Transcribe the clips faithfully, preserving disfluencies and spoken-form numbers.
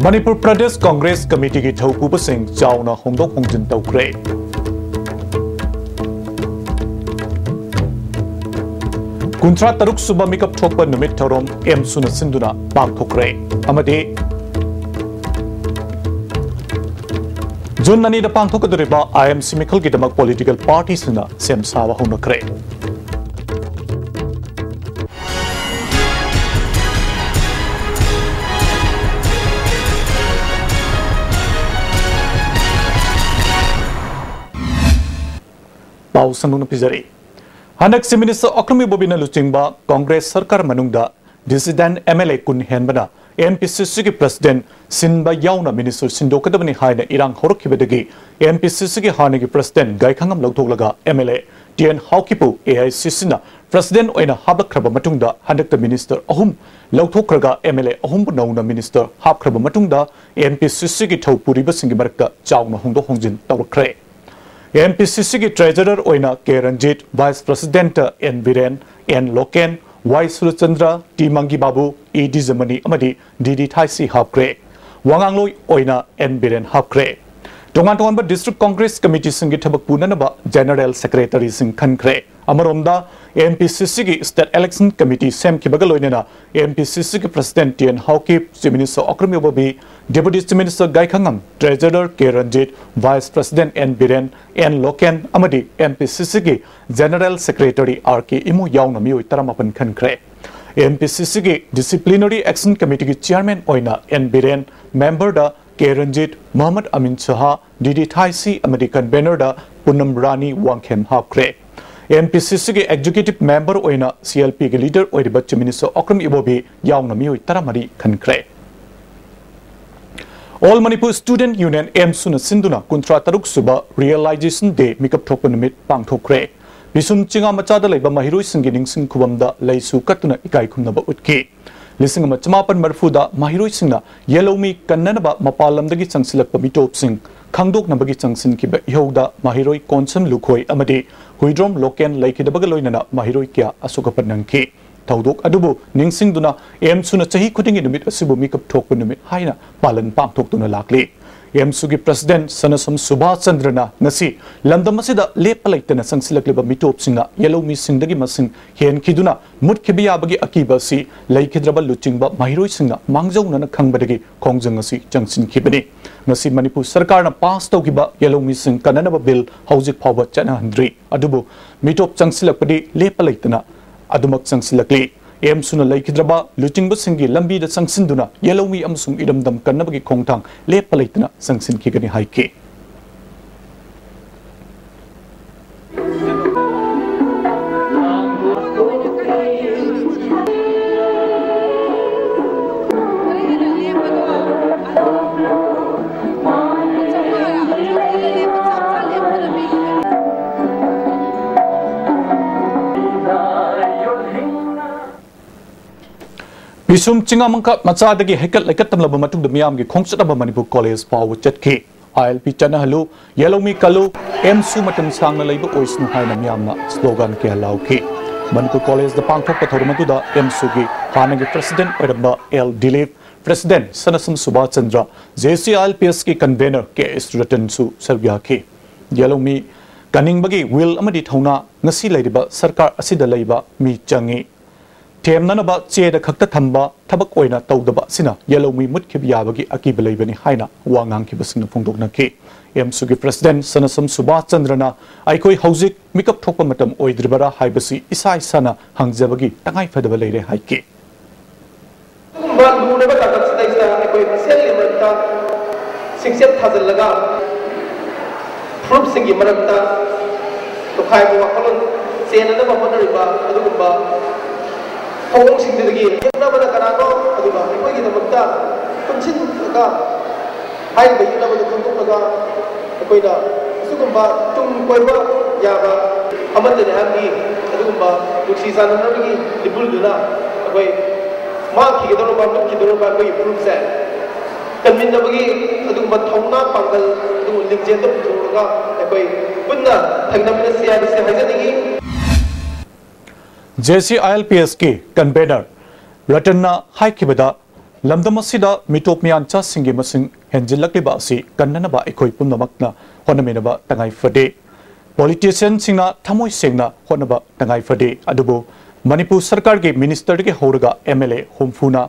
ꯃꯅꯤꯄꯨꯔ ꯄ꯭ꯔꯗꯦꯁ ꯀꯪꯒ꯭ꯔꯦꯁ ꯀꯃꯤꯇꯤꯒꯤ ꯊꯧꯄꯨꯕꯁꯤꯡ ꯆꯥꯎꯅ ꯍꯣꯡꯗꯣꯛ ꯍꯣꯡꯖꯤꯟ ꯇꯧꯈ꯭ꯔꯦ꯫ ꯀꯨꯟꯊ꯭ꯔꯥ ꯇꯔꯨꯛ ꯁꯨꯕ ꯃꯤꯀꯞ ꯊꯣꯛꯄ ꯅꯨꯃꯤꯠ ꯊꯧꯔꯝ ꯑꯦꯝꯁꯨꯅ ꯁꯤꯟꯗꯨꯅ ꯄꯥꯡꯊꯣꯛꯈ꯭ꯔꯦ꯫ ꯑꯃꯗꯤ ꯖꯨꯟ ꯑꯅꯤꯗ ꯄꯥꯡꯊꯣꯛꯀꯗꯧꯔꯤꯕ ꯑꯥꯏ ꯑꯦꯝ ꯁꯤ ꯃꯤꯈꯜꯒꯤꯗꯃꯛ ꯄꯣꯂꯤꯇꯤꯀꯦꯜ ꯄꯥꯔꯇꯤꯁꯤꯡꯅ ꯁꯦꯝ ꯁꯥꯕ ꯍꯧꯅꯈ꯭ꯔꯦ꯫ ꯄꯥꯎ ꯁꯟꯗꯣꯛꯅ ꯄꯤꯖꯔꯤ꯫ ꯍꯟꯗꯛ ꯆꯤꯐ ꯃꯤꯅꯤꯁꯇꯔ ꯑꯣꯀ꯭ꯔꯝ ꯏꯕꯣꯕꯤꯅ ꯂꯨꯆꯤꯡꯕ ꯀꯣꯡꯒ꯭ꯔꯦꯁ ꯁꯔꯀꯥꯔ ꯃꯅꯨꯡꯗ ꯗꯤꯁꯤꯗꯦꯟꯠ ꯑꯦꯝ ꯑꯦꯜ ꯑꯦ ꯀꯨꯟ ꯍꯦꯟꯕꯅ ꯑꯦꯝ ꯄꯤ ꯁꯤ ꯁꯤꯒꯤ ꯄ꯭ꯔꯁꯤꯗꯦꯟꯠ ꯁꯤꯟꯕ ꯌꯥꯎꯅ ꯃꯤꯅꯤꯁꯇꯔ ꯁꯤꯟꯗꯣꯛꯀꯗꯕꯅꯤ ꯍꯥꯏꯅ ꯏꯔꯥꯡ ꯍꯧꯔꯛꯈꯤꯕꯗꯒꯤ ꯑꯦꯝ ꯄꯤ ꯁꯤ ꯁꯤꯒꯤ ꯍꯥꯟꯅꯒꯤ ꯄ꯭ꯔꯁꯤꯗꯦꯟꯠ ꯒꯥꯏꯈꯉꯝ ꯂꯧꯊꯣꯛꯂꯒ M L A T N ꯍꯥꯎꯀꯤꯞꯄꯨ ꯑꯦ ꯑꯥꯏ ꯁꯤ ꯁꯤꯅ ꯄ꯭ꯔꯁꯤꯗꯦꯟꯠ ꯑꯣꯏꯅ ꯍꯥꯞꯂꯛꯈ꯭ꯔꯕ ꯃꯇꯨꯡꯗ ꯍꯟꯗꯛꯇ ꯃꯤꯅꯤꯁꯇꯔ ꯑꯍꯨꯝ ꯂꯧꯊꯣꯛꯈ꯭ꯔꯒ ꯑꯦꯝ ꯑꯦꯜ ꯑꯦ ꯑꯍꯨꯝꯕꯨ ꯅꯧꯅ ꯃꯤꯅꯤꯁꯇꯔ ꯍꯥꯞꯈ꯭ꯔꯕ ꯃꯇꯨꯡꯗ ꯑꯦꯝ ꯄꯤ ꯁꯤ ꯁꯤꯒꯤ ꯊꯧ ꯄꯨꯔꯤꯕꯁꯤꯡꯒꯤ ꯃꯔꯛꯇ ꯆꯥꯎꯅ ꯍꯣꯡꯗꯣꯛ ꯍꯣꯡꯖꯤꯟ ꯇꯧꯔꯛꯈ꯭ꯔꯦ꯫ ꯑꯦꯝ ꯄꯤ ꯁꯤ ꯁꯤꯒꯤ ꯇ꯭ꯔꯦꯖꯔꯔ ꯑꯣꯏꯅ ꯀꯦ ꯔꯟꯖꯤꯠ, ꯚꯥꯏꯁ ꯄ꯭ꯔꯁꯤꯗꯦꯟꯠꯇ N Biren, N Loken, Y Surchandra, T Mangi Babu, E ꯗꯤꯖꯃꯅꯤ ꯑꯃꯗꯤ ꯗꯤ ꯗꯤ ꯊꯥꯏꯁꯤ ꯍꯥꯞꯈ꯭ꯔꯦ꯫ ꯋꯥꯉꯥꯡꯂꯣꯏ ꯑꯣꯏꯅ ꯑꯦꯟ ꯕꯤꯔꯦꯟ ꯍꯥꯞꯈ꯭ꯔꯦ꯫ ꯇꯣꯉꯥꯟ ꯇꯣꯉꯥꯟꯕ ꯗꯤꯁꯇ꯭ꯔꯤꯛ ꯀꯣꯡꯒ꯭ꯔꯦꯁ ꯀꯃꯤꯇꯤꯁꯤꯡꯒꯤ ꯊꯕꯛ ꯄꯨꯅꯅꯕ ꯖꯦꯅꯔꯦꯜ ꯁꯦꯀ꯭ꯔꯦꯇꯔꯤꯁꯤꯡ ꯈꯟꯈ꯭ꯔꯦ꯫ ꯑꯃꯔꯣꯝꯗ, ꯑꯦꯝ ꯄꯤ ꯁꯤ ꯁꯤꯒꯤ ꯁ꯭ꯇꯦꯠ ꯏꯂꯦꯛꯁꯟ ꯀꯃꯤꯇꯤ ꯁꯦꯝꯈꯤꯕꯒ ꯂꯣꯏꯅꯅ ꯑꯦꯝ ꯄꯤ ꯁꯤ ꯁꯤꯒꯤ president T N Haokip, chief minister Okram Ibobi, deputy chief minister Gaikhangam, treasurer K Ranjit, vice president N Biren, N Loken ꯑꯃꯗꯤ ꯑꯦꯝ ꯄꯤ ꯁꯤ ꯁꯤꯒꯤ general secretary R K Imu ꯌꯥꯎꯅ ꯃꯤꯑꯣꯏ ꯇꯔꯥꯃꯥꯄꯟ ꯈꯟꯈ꯭ꯔꯦ꯫ ꯑꯦꯝ ꯄꯤ ꯁꯤ ꯁꯤꯒꯤ ꯗꯤꯁꯤꯄ꯭ꯂꯤꯅꯔꯤ ꯑꯦꯛꯁꯟ ꯀꯃꯤꯇꯤꯒꯤ ꯆꯤꯌꯥꯔꯃꯦꯟ ꯑꯣꯏꯅ ꯑꯦꯟ ꯕꯤꯔꯦꯟ, ꯃꯦꯝꯕꯔꯗ K Ranjit, Mohammad Amin Saha, D D Thaisii ꯑꯃꯗꯤ ꯀꯟꯚꯦꯅꯔꯗ ꯄꯨꯅꯝ ꯔꯥꯅꯤ ꯋꯥꯡꯈꯦꯝ ꯍꯥꯞꯈ꯭ꯔꯦ꯫ ꯑꯦꯝ ꯄꯤ ꯁꯤ ꯁꯤꯒꯤ ꯑꯦꯛꯖꯤꯀ꯭ꯌꯨꯇꯤꯚ ꯃꯦꯝꯕꯔ ꯑꯣꯏꯅ ꯁꯤ ꯑꯦꯜ ꯄꯤꯒꯤ ꯂꯤꯗꯔ ꯑꯣꯏꯔꯤꯕ ꯆꯤꯐ ꯃꯤꯅꯤꯁꯇꯔ ꯑꯣꯀ꯭ꯔꯝ ꯏꯕꯣꯕꯤ ꯌꯥꯎꯅ ꯃꯤꯑꯣꯏ ꯇꯔꯥꯃꯔꯤ ꯈꯟꯈ꯭ꯔꯦ꯫ ꯑꯣꯜ ꯃꯅꯤꯄꯨꯔ ꯁ꯭ꯇꯨꯗꯦꯟꯠ ꯌꯨꯅꯤꯌꯟ ꯑꯦꯝꯁꯨꯅ ꯁꯤꯟꯗꯨꯅ ꯀꯨꯟꯊ꯭ꯔꯥ ꯇꯔꯨꯛ ꯁꯨꯕ ꯔꯤꯌꯦꯂꯥꯏꯖꯦꯁꯟ ꯗꯦ ꯃꯤꯀꯞ ꯊꯣꯛꯄ ꯅꯨꯃꯤꯠ ꯄꯥꯡꯊꯣꯛꯈ꯭ꯔꯦ꯫ ꯄꯤꯁꯨꯝ ꯆꯤꯡꯉꯥ ꯃꯆꯥꯗ ꯂꯩꯕ ꯃꯍꯩꯔꯣꯏꯁꯤꯡꯒꯤ ꯅꯤꯡꯁꯤꯡ ꯈꯨꯕꯝꯗ ꯂꯩꯁꯨ ꯀꯠꯇꯨꯅ ꯏꯀꯥꯏ ꯈꯨꯝꯅꯕ ꯎꯠꯈꯤ꯫ ꯂꯤꯁꯤꯡ ꯑꯃ ꯆꯃꯥꯄꯟ ꯃꯔꯤꯐꯨꯗ ꯃꯍꯩꯔꯣꯏꯁꯤꯡꯅ ꯌꯦꯜꯍꯧꯃꯤ ꯀꯟꯅꯅꯕ ꯃꯄꯥꯟ ꯂꯝꯗꯒꯤ ꯆꯪꯁꯤꯜꯂꯛꯄ ꯃꯤꯇꯣꯞꯁꯤꯡ ꯈꯪꯗꯣꯛꯅꯕꯒꯤ ꯆꯪꯁꯤꯟꯈꯤꯕ ꯏꯍꯧꯗ ꯃꯍꯩꯔꯣꯏ ꯀꯣꯟꯁꯝ ꯂꯨꯈꯣꯏ ꯑꯃꯗꯤ ꯍꯨꯏꯗ꯭ꯔꯣꯝ ꯂꯣꯀꯦꯟ ꯂꯩꯈꯤꯗꯕꯒ ꯂꯣꯏꯅꯅ ꯃꯍꯩꯔꯣꯏ ꯀꯌꯥ ꯑꯁꯣꯛ ꯑꯄꯟ ꯅꯪꯈꯤ꯫ ꯊꯧꯗꯣꯛ ꯑꯗꯨꯕꯨ ꯅꯤꯡꯁꯤꯡꯗꯨꯅ ꯑꯦꯝꯁꯨꯅ ꯆꯍꯤ ꯈꯨꯗꯤꯡꯒꯤ ꯅꯨꯃꯤꯠ ꯑꯁꯤꯕꯨ ꯃꯤꯀꯞ ꯊꯣꯛꯄ ꯅꯨꯃꯤꯠ ꯍꯥꯏꯅ ꯄꯥꯂꯟ ꯄꯥꯡꯊꯣꯛꯇꯨꯅ ꯂꯥꯛꯂꯤ꯫ ꯑꯦꯝꯁꯨꯒꯤ ꯄ꯭ꯔꯁꯤꯗꯦꯟꯠ ꯁꯅꯥꯁꯝ ꯁꯨꯚꯥꯁ ꯆꯟꯗ꯭ꯔꯅ ꯉꯁꯤ ꯂꯝꯗꯝ ꯑꯁꯤꯗ ꯂꯦꯞꯄ ꯂꯩꯇꯅ ꯆꯪꯁꯤꯜꯂꯛꯂꯤꯕ ꯃꯤꯇꯣꯞꯁꯤꯡꯅ ꯌꯦꯜꯍꯧꯃꯤꯁꯤꯡꯗꯒꯤ ꯃꯁꯤꯡ ꯍꯦꯟꯈꯤꯗꯨꯅ ꯃꯨꯠꯈꯤꯕ ꯌꯥꯕꯒꯤ ꯑꯀꯤꯕ ꯑꯁꯤ ꯂꯩꯈꯤꯗ꯭ꯔꯕ ꯂꯨꯆꯤꯡꯕ ꯃꯍꯩꯔꯣꯏꯁꯤꯡꯅ ꯃꯥꯡꯖꯧꯅꯅ ꯈꯪꯕꯗꯒꯤ ꯈꯣꯡꯖꯪ ꯑꯁꯤ ꯆꯪꯁꯤꯟꯈꯤꯕꯅꯤ꯫ ꯉꯁꯤ ꯃꯅꯤꯄꯨꯔ ꯁꯔꯀꯥꯔꯅ ꯄꯥꯁ ꯇꯧꯈꯤꯕ ꯌꯦꯜꯍꯧꯃꯤꯁꯤꯡ ꯀꯟꯅꯅꯕ ꯕꯤꯜ ꯍꯧꯖꯤꯛ ꯐꯥꯎꯕ ꯆꯠꯅꯍꯟꯗ꯭ꯔꯤ꯫ ꯑꯗꯨꯕꯨ ꯃꯤꯇꯣꯞ ꯆꯪꯁꯤꯜꯂꯛꯄꯗꯤ ꯂꯦꯞꯄ ꯂꯩꯇꯅ ꯑꯗꯨꯃꯛ ꯆꯪꯁꯤꯜꯂꯛꯂꯤ꯫ ꯑꯦꯝꯁꯨꯅ ꯂꯩꯈꯤꯗ꯭ꯔꯕ ꯂꯨꯆꯤꯡꯕꯁꯤꯡꯒꯤ ꯂꯝꯕꯤꯗ ꯆꯪꯁꯤꯟꯗꯨꯅ ꯌꯦꯜꯍꯧꯃꯤ ꯑꯃꯁꯨꯡ ꯏꯔꯝꯗꯝ ꯀꯟꯅꯕꯒꯤ ꯈꯣꯡꯊꯥꯡ ꯂꯦꯞꯄ ꯂꯩꯇꯅ ꯆꯪꯁꯤꯟꯈꯤꯒꯅꯤ ꯍꯥꯏꯈꯤ꯫ ꯄꯤꯁꯨꯝ ꯆꯤꯡꯉꯥ ꯃꯪꯀꯥ ꯃꯆꯥꯗꯒꯤ ꯍꯩꯀꯠ ꯂꯩꯀꯠ ꯇꯝꯂꯕ ꯃꯇꯨꯡꯗ ꯃꯤꯌꯥꯝꯒꯤ ꯈꯣꯡꯆꯠ ꯑꯃ ꯃꯅꯤꯄꯨꯔ ꯀꯣꯂꯦꯖ ꯐꯥꯎꯕ ꯆꯠꯈꯤ꯫ ꯑꯥꯏ ꯑꯦꯜ ꯄꯤ ꯆꯠꯅꯍꯜꯂꯨ, ꯌꯦꯜꯍꯧꯃꯤ ꯀꯜꯂꯨ, ꯑꯦꯝꯁꯨ ꯃꯇꯝ ꯁꯥꯡꯅ ꯂꯩꯕ ꯑꯣꯏꯁꯅꯨ ꯍꯥꯏꯅ ꯃꯤꯌꯥꯝꯅ ꯁ꯭ꯂꯣꯒꯥꯟ ꯀꯌꯥ ꯂꯥꯎꯈꯤ꯫ ꯃꯅꯤꯄꯨꯔ ꯀꯣꯂꯦꯖꯗ ꯄꯥꯡꯊꯣꯛꯄ ꯊꯧꯔꯝ ꯑꯗꯨꯗ ꯑꯦꯝꯁꯨꯒꯤ ꯍꯥꯟꯅꯒꯤ ꯄ꯭ꯔꯁꯤꯗꯦꯟꯠ ꯑꯣꯏꯔꯝꯕ ꯑꯦꯜ ꯗꯤꯂꯤꯞ, ꯄ꯭ꯔꯁꯤꯗꯦꯟꯠ ꯁꯅꯥꯁꯝ Subhas Chandra, J C I L P ꯑꯦꯁꯀꯤ convener ꯀꯦ ꯑꯦꯁ ꯔꯇꯟꯁꯨ ꯁꯔꯨꯛ ꯌꯥꯈꯤ꯫ ꯌꯦꯜꯍꯧꯃꯤ ꯀꯟꯅꯤꯡꯕꯒꯤ ꯋꯤꯜ ꯑꯃꯗꯤ ꯊꯧꯅꯥ ꯉꯁꯤ ꯂꯩꯔꯤꯕ ꯁꯔꯀꯥꯔ ꯑꯁꯤꯗ ꯂꯩꯕ ꯃꯤ ꯆꯪꯏ꯫ ꯊꯦꯝꯅꯅꯕ ꯆꯦꯗ ꯈꯛꯇ ꯊꯝꯕ ꯊꯕꯛ ꯑꯣꯏꯅ ꯇꯧꯗꯕ ꯑꯁꯤꯅ ꯌꯦꯜꯍꯧꯃꯤ ꯃꯨꯠꯈꯤꯕ ꯌꯥꯕꯒꯤ ꯑꯀꯤꯕ ꯂꯩꯕꯅꯤ ꯍꯥꯏꯅ ꯋꯥ ꯉꯥꯡꯈꯤꯕꯁꯤꯡꯅ ꯐꯣꯡꯗꯣꯛꯅꯈꯤ꯫ ꯑꯦꯝꯁꯨꯒꯤ ꯄ꯭ꯔꯁꯤꯗꯦꯟꯠ ꯁꯅꯥꯁꯝ ꯁꯨꯚꯥꯁ ꯆꯟꯗ꯭ꯔꯅ ꯑꯩꯈꯣꯏ ꯍꯧꯖꯤꯛ ꯃꯤꯀꯞ ꯊꯣꯛꯄ ꯃꯇꯝ ꯑꯣꯏꯗ꯭ꯔꯤꯕꯔꯥ ꯍꯥꯏꯕꯁꯤ ꯏꯁꯥ ꯏꯁꯥꯅ ꯍꯪꯖꯕꯒꯤ ꯇꯉꯥꯏꯐꯗꯕ ꯂꯩꯔꯦ ꯍꯥꯏꯈꯤ꯫ ꯑꯗꯨꯒꯨꯝꯕ ꯂꯨꯔꯕ ꯇꯥꯡꯀꯛꯁꯤꯗꯩꯁꯤꯗ ꯑꯩꯈꯣꯏ ꯃꯁꯦꯜꯒꯤ ꯃꯔꯛꯇ ꯆꯤꯡꯆꯠ ꯊꯥꯖꯤꯜꯂꯒ ꯐꯨꯔꯨꯞꯁꯤꯡꯒꯤ ꯃꯔꯛꯇ ꯇꯣꯈꯥꯏꯕ ꯋꯥꯈꯜꯂꯣꯟ ꯆꯦꯟꯅꯅꯕ ꯍꯣꯠꯅꯔꯤꯕ ꯑꯗꯨꯒꯨꯝꯕ ꯊꯧꯑꯣꯡꯁꯤꯡꯗꯨꯗꯒꯤ ꯌꯦꯛꯅꯕꯅ ꯀꯅꯥꯅꯣ, ꯑꯗꯨꯒ ꯑꯩꯈꯣꯏꯒꯤꯗꯃꯛꯇ ꯄꯨꯟꯁꯤꯜꯂꯒ ꯍꯥꯏꯔꯤꯕ ꯌꯦꯛꯅꯕꯗꯨ ꯈꯪꯗꯣꯛꯂꯒ ꯑꯩꯈꯣꯏꯅ ꯑꯁꯤꯒꯨꯝꯕ ꯇꯨꯡ ꯀꯣꯏꯕ ꯌꯥꯕ ꯑꯃꯠꯇꯅꯤ ꯍꯥꯏꯕꯒꯤ ꯑꯗꯨꯒꯨꯝꯕ ꯅꯨꯡꯁꯤ ꯆꯥꯟꯅꯅꯕꯒꯤ ꯏꯄꯨꯜꯗꯨꯅ ꯑꯩꯈꯣꯏ ꯃꯥꯡꯈꯤꯒꯗꯧꯔꯕ, ꯃꯨꯠꯈꯤꯗꯧꯔꯕ ꯑꯩꯈꯣꯏꯒꯤ ꯐꯨꯔꯨꯞꯁꯦ ꯀꯟꯃꯤꯟꯅꯕꯒꯤ ꯑꯗꯨꯒꯨꯝꯕ ꯊꯧꯅꯥ ꯄꯥꯡꯒꯜ ꯑꯗꯨꯒꯨꯝꯕ ꯂꯤꯡꯖꯦꯜꯗ ꯄꯨꯊꯣꯛꯂꯒ ꯑꯩꯈꯣꯏ ꯄꯨꯟꯅ ꯊꯦꯡꯅꯃꯤꯟꯅꯁꯤ ꯍꯥꯏꯕꯁꯤ ꯍꯥꯏꯖꯅꯤꯡꯏ꯫ J C I L P ꯑꯦꯁꯀꯤ convener ꯔꯇꯟꯅ ꯍꯥꯏꯈꯤꯕꯗ, ꯂꯝꯗꯝ ꯑꯁꯤꯗ ꯃꯤꯇꯣꯞ ꯃꯤꯌꯥꯟꯆꯥꯁꯤꯡꯒꯤ ꯃꯁꯤꯡ ꯍꯦꯟꯖꯤꯜꯂꯛꯂꯤꯕ ꯑꯁꯤ ꯀꯟꯅꯅꯕ ꯑꯩꯈꯣꯏ ꯄꯨꯝꯅꯃꯛꯅ ꯍꯣꯠꯅꯃꯤꯟꯅꯕ ꯇꯉꯥꯏ ꯐꯗꯦ꯫ ꯄꯣꯂꯤꯇꯤꯁꯤꯌꯟꯁꯤꯡꯅ ꯊꯃꯣꯏ ꯁꯦꯡꯅ ꯍꯣꯠꯅꯕ ꯇꯉꯥꯏ ꯐꯗꯦ꯫ ꯑꯗꯨꯕꯨ ꯃꯅꯤꯄꯨꯔ ꯁꯔꯀꯥꯔꯒꯤ ꯃꯤꯅꯤꯁꯇꯔꯗꯒꯤ ꯍꯧꯔꯒ ꯑꯦꯝ ꯑꯦꯜ ꯑꯦ ꯍꯨꯝꯐꯨꯅ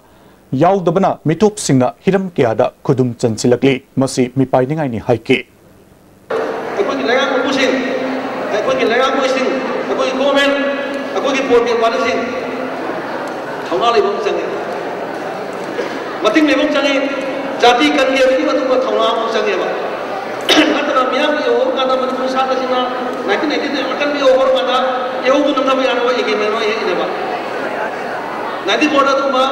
ꯌꯥꯎꯗꯕꯅ ꯃꯤꯇꯣꯞꯁꯤꯡꯅ ꯍꯤꯔꯝ ꯀꯌꯥꯗ ꯈꯨꯗꯨꯝ ꯆꯟꯁꯤꯜꯂꯛꯂꯤ꯫ ꯃꯁꯤ ꯃꯤꯄꯥꯏꯅꯤꯡꯉꯥꯏꯅꯤ ꯍꯥꯏꯈꯤ꯫ ꯑꯩꯈꯣꯏꯒꯤ ꯂꯩꯉꯥꯛ ꯃꯄꯨꯁꯤꯡ, ꯑꯩꯈꯣꯏꯒꯤ ꯂꯩꯉꯥꯛ ꯃꯣꯏꯁꯤꯡ, ꯑꯩꯈꯣꯏꯒꯤ ꯒꯣꯔꯃꯦꯟ, ꯑꯩꯈꯣꯏꯒꯤ ꯄꯣꯔꯇꯦꯜ ꯄꯥꯔꯇꯤꯁꯤꯡ ꯊꯧꯅꯥ ꯂꯩꯕ ꯑꯃ ꯆꯪꯉꯤ, ꯃꯇꯤꯡ ꯂꯩꯕ ꯑꯃ ꯆꯪꯉꯤ, ꯖꯥꯇꯤ ꯀꯟꯒꯦ ꯍꯥꯏꯕꯒꯤ ꯑꯗꯨꯒꯨꯝꯕ ꯊꯧꯅꯥ ꯑꯃ ꯆꯪꯉꯦꯕ꯫ ꯅꯠꯇꯅ ꯃꯤꯌꯥꯝꯒꯤ ꯌꯧꯍꯧꯔꯀꯥꯟꯗ ꯃꯅꯤꯄꯨꯔ ꯁꯥꯇ꯭ꯔꯁꯤꯡꯅ ꯅꯥꯏꯟꯇꯤꯟ ꯑꯩꯠꯇꯤꯗ ꯑꯀꯟꯕ ꯌꯧꯍꯧꯔꯀꯥꯟꯗ ꯏꯍꯧꯗꯨ ꯅꯝꯅꯕ ꯌꯥꯅꯕ ꯑꯦꯒ꯭ꯔꯤꯃꯦꯟ ꯑꯃ ꯍꯦꯛ ꯏꯅꯕ꯫ ꯅꯥꯏꯟꯇꯤꯟ ꯐꯣꯔꯗ ꯑꯗꯨꯒꯨꯝꯕ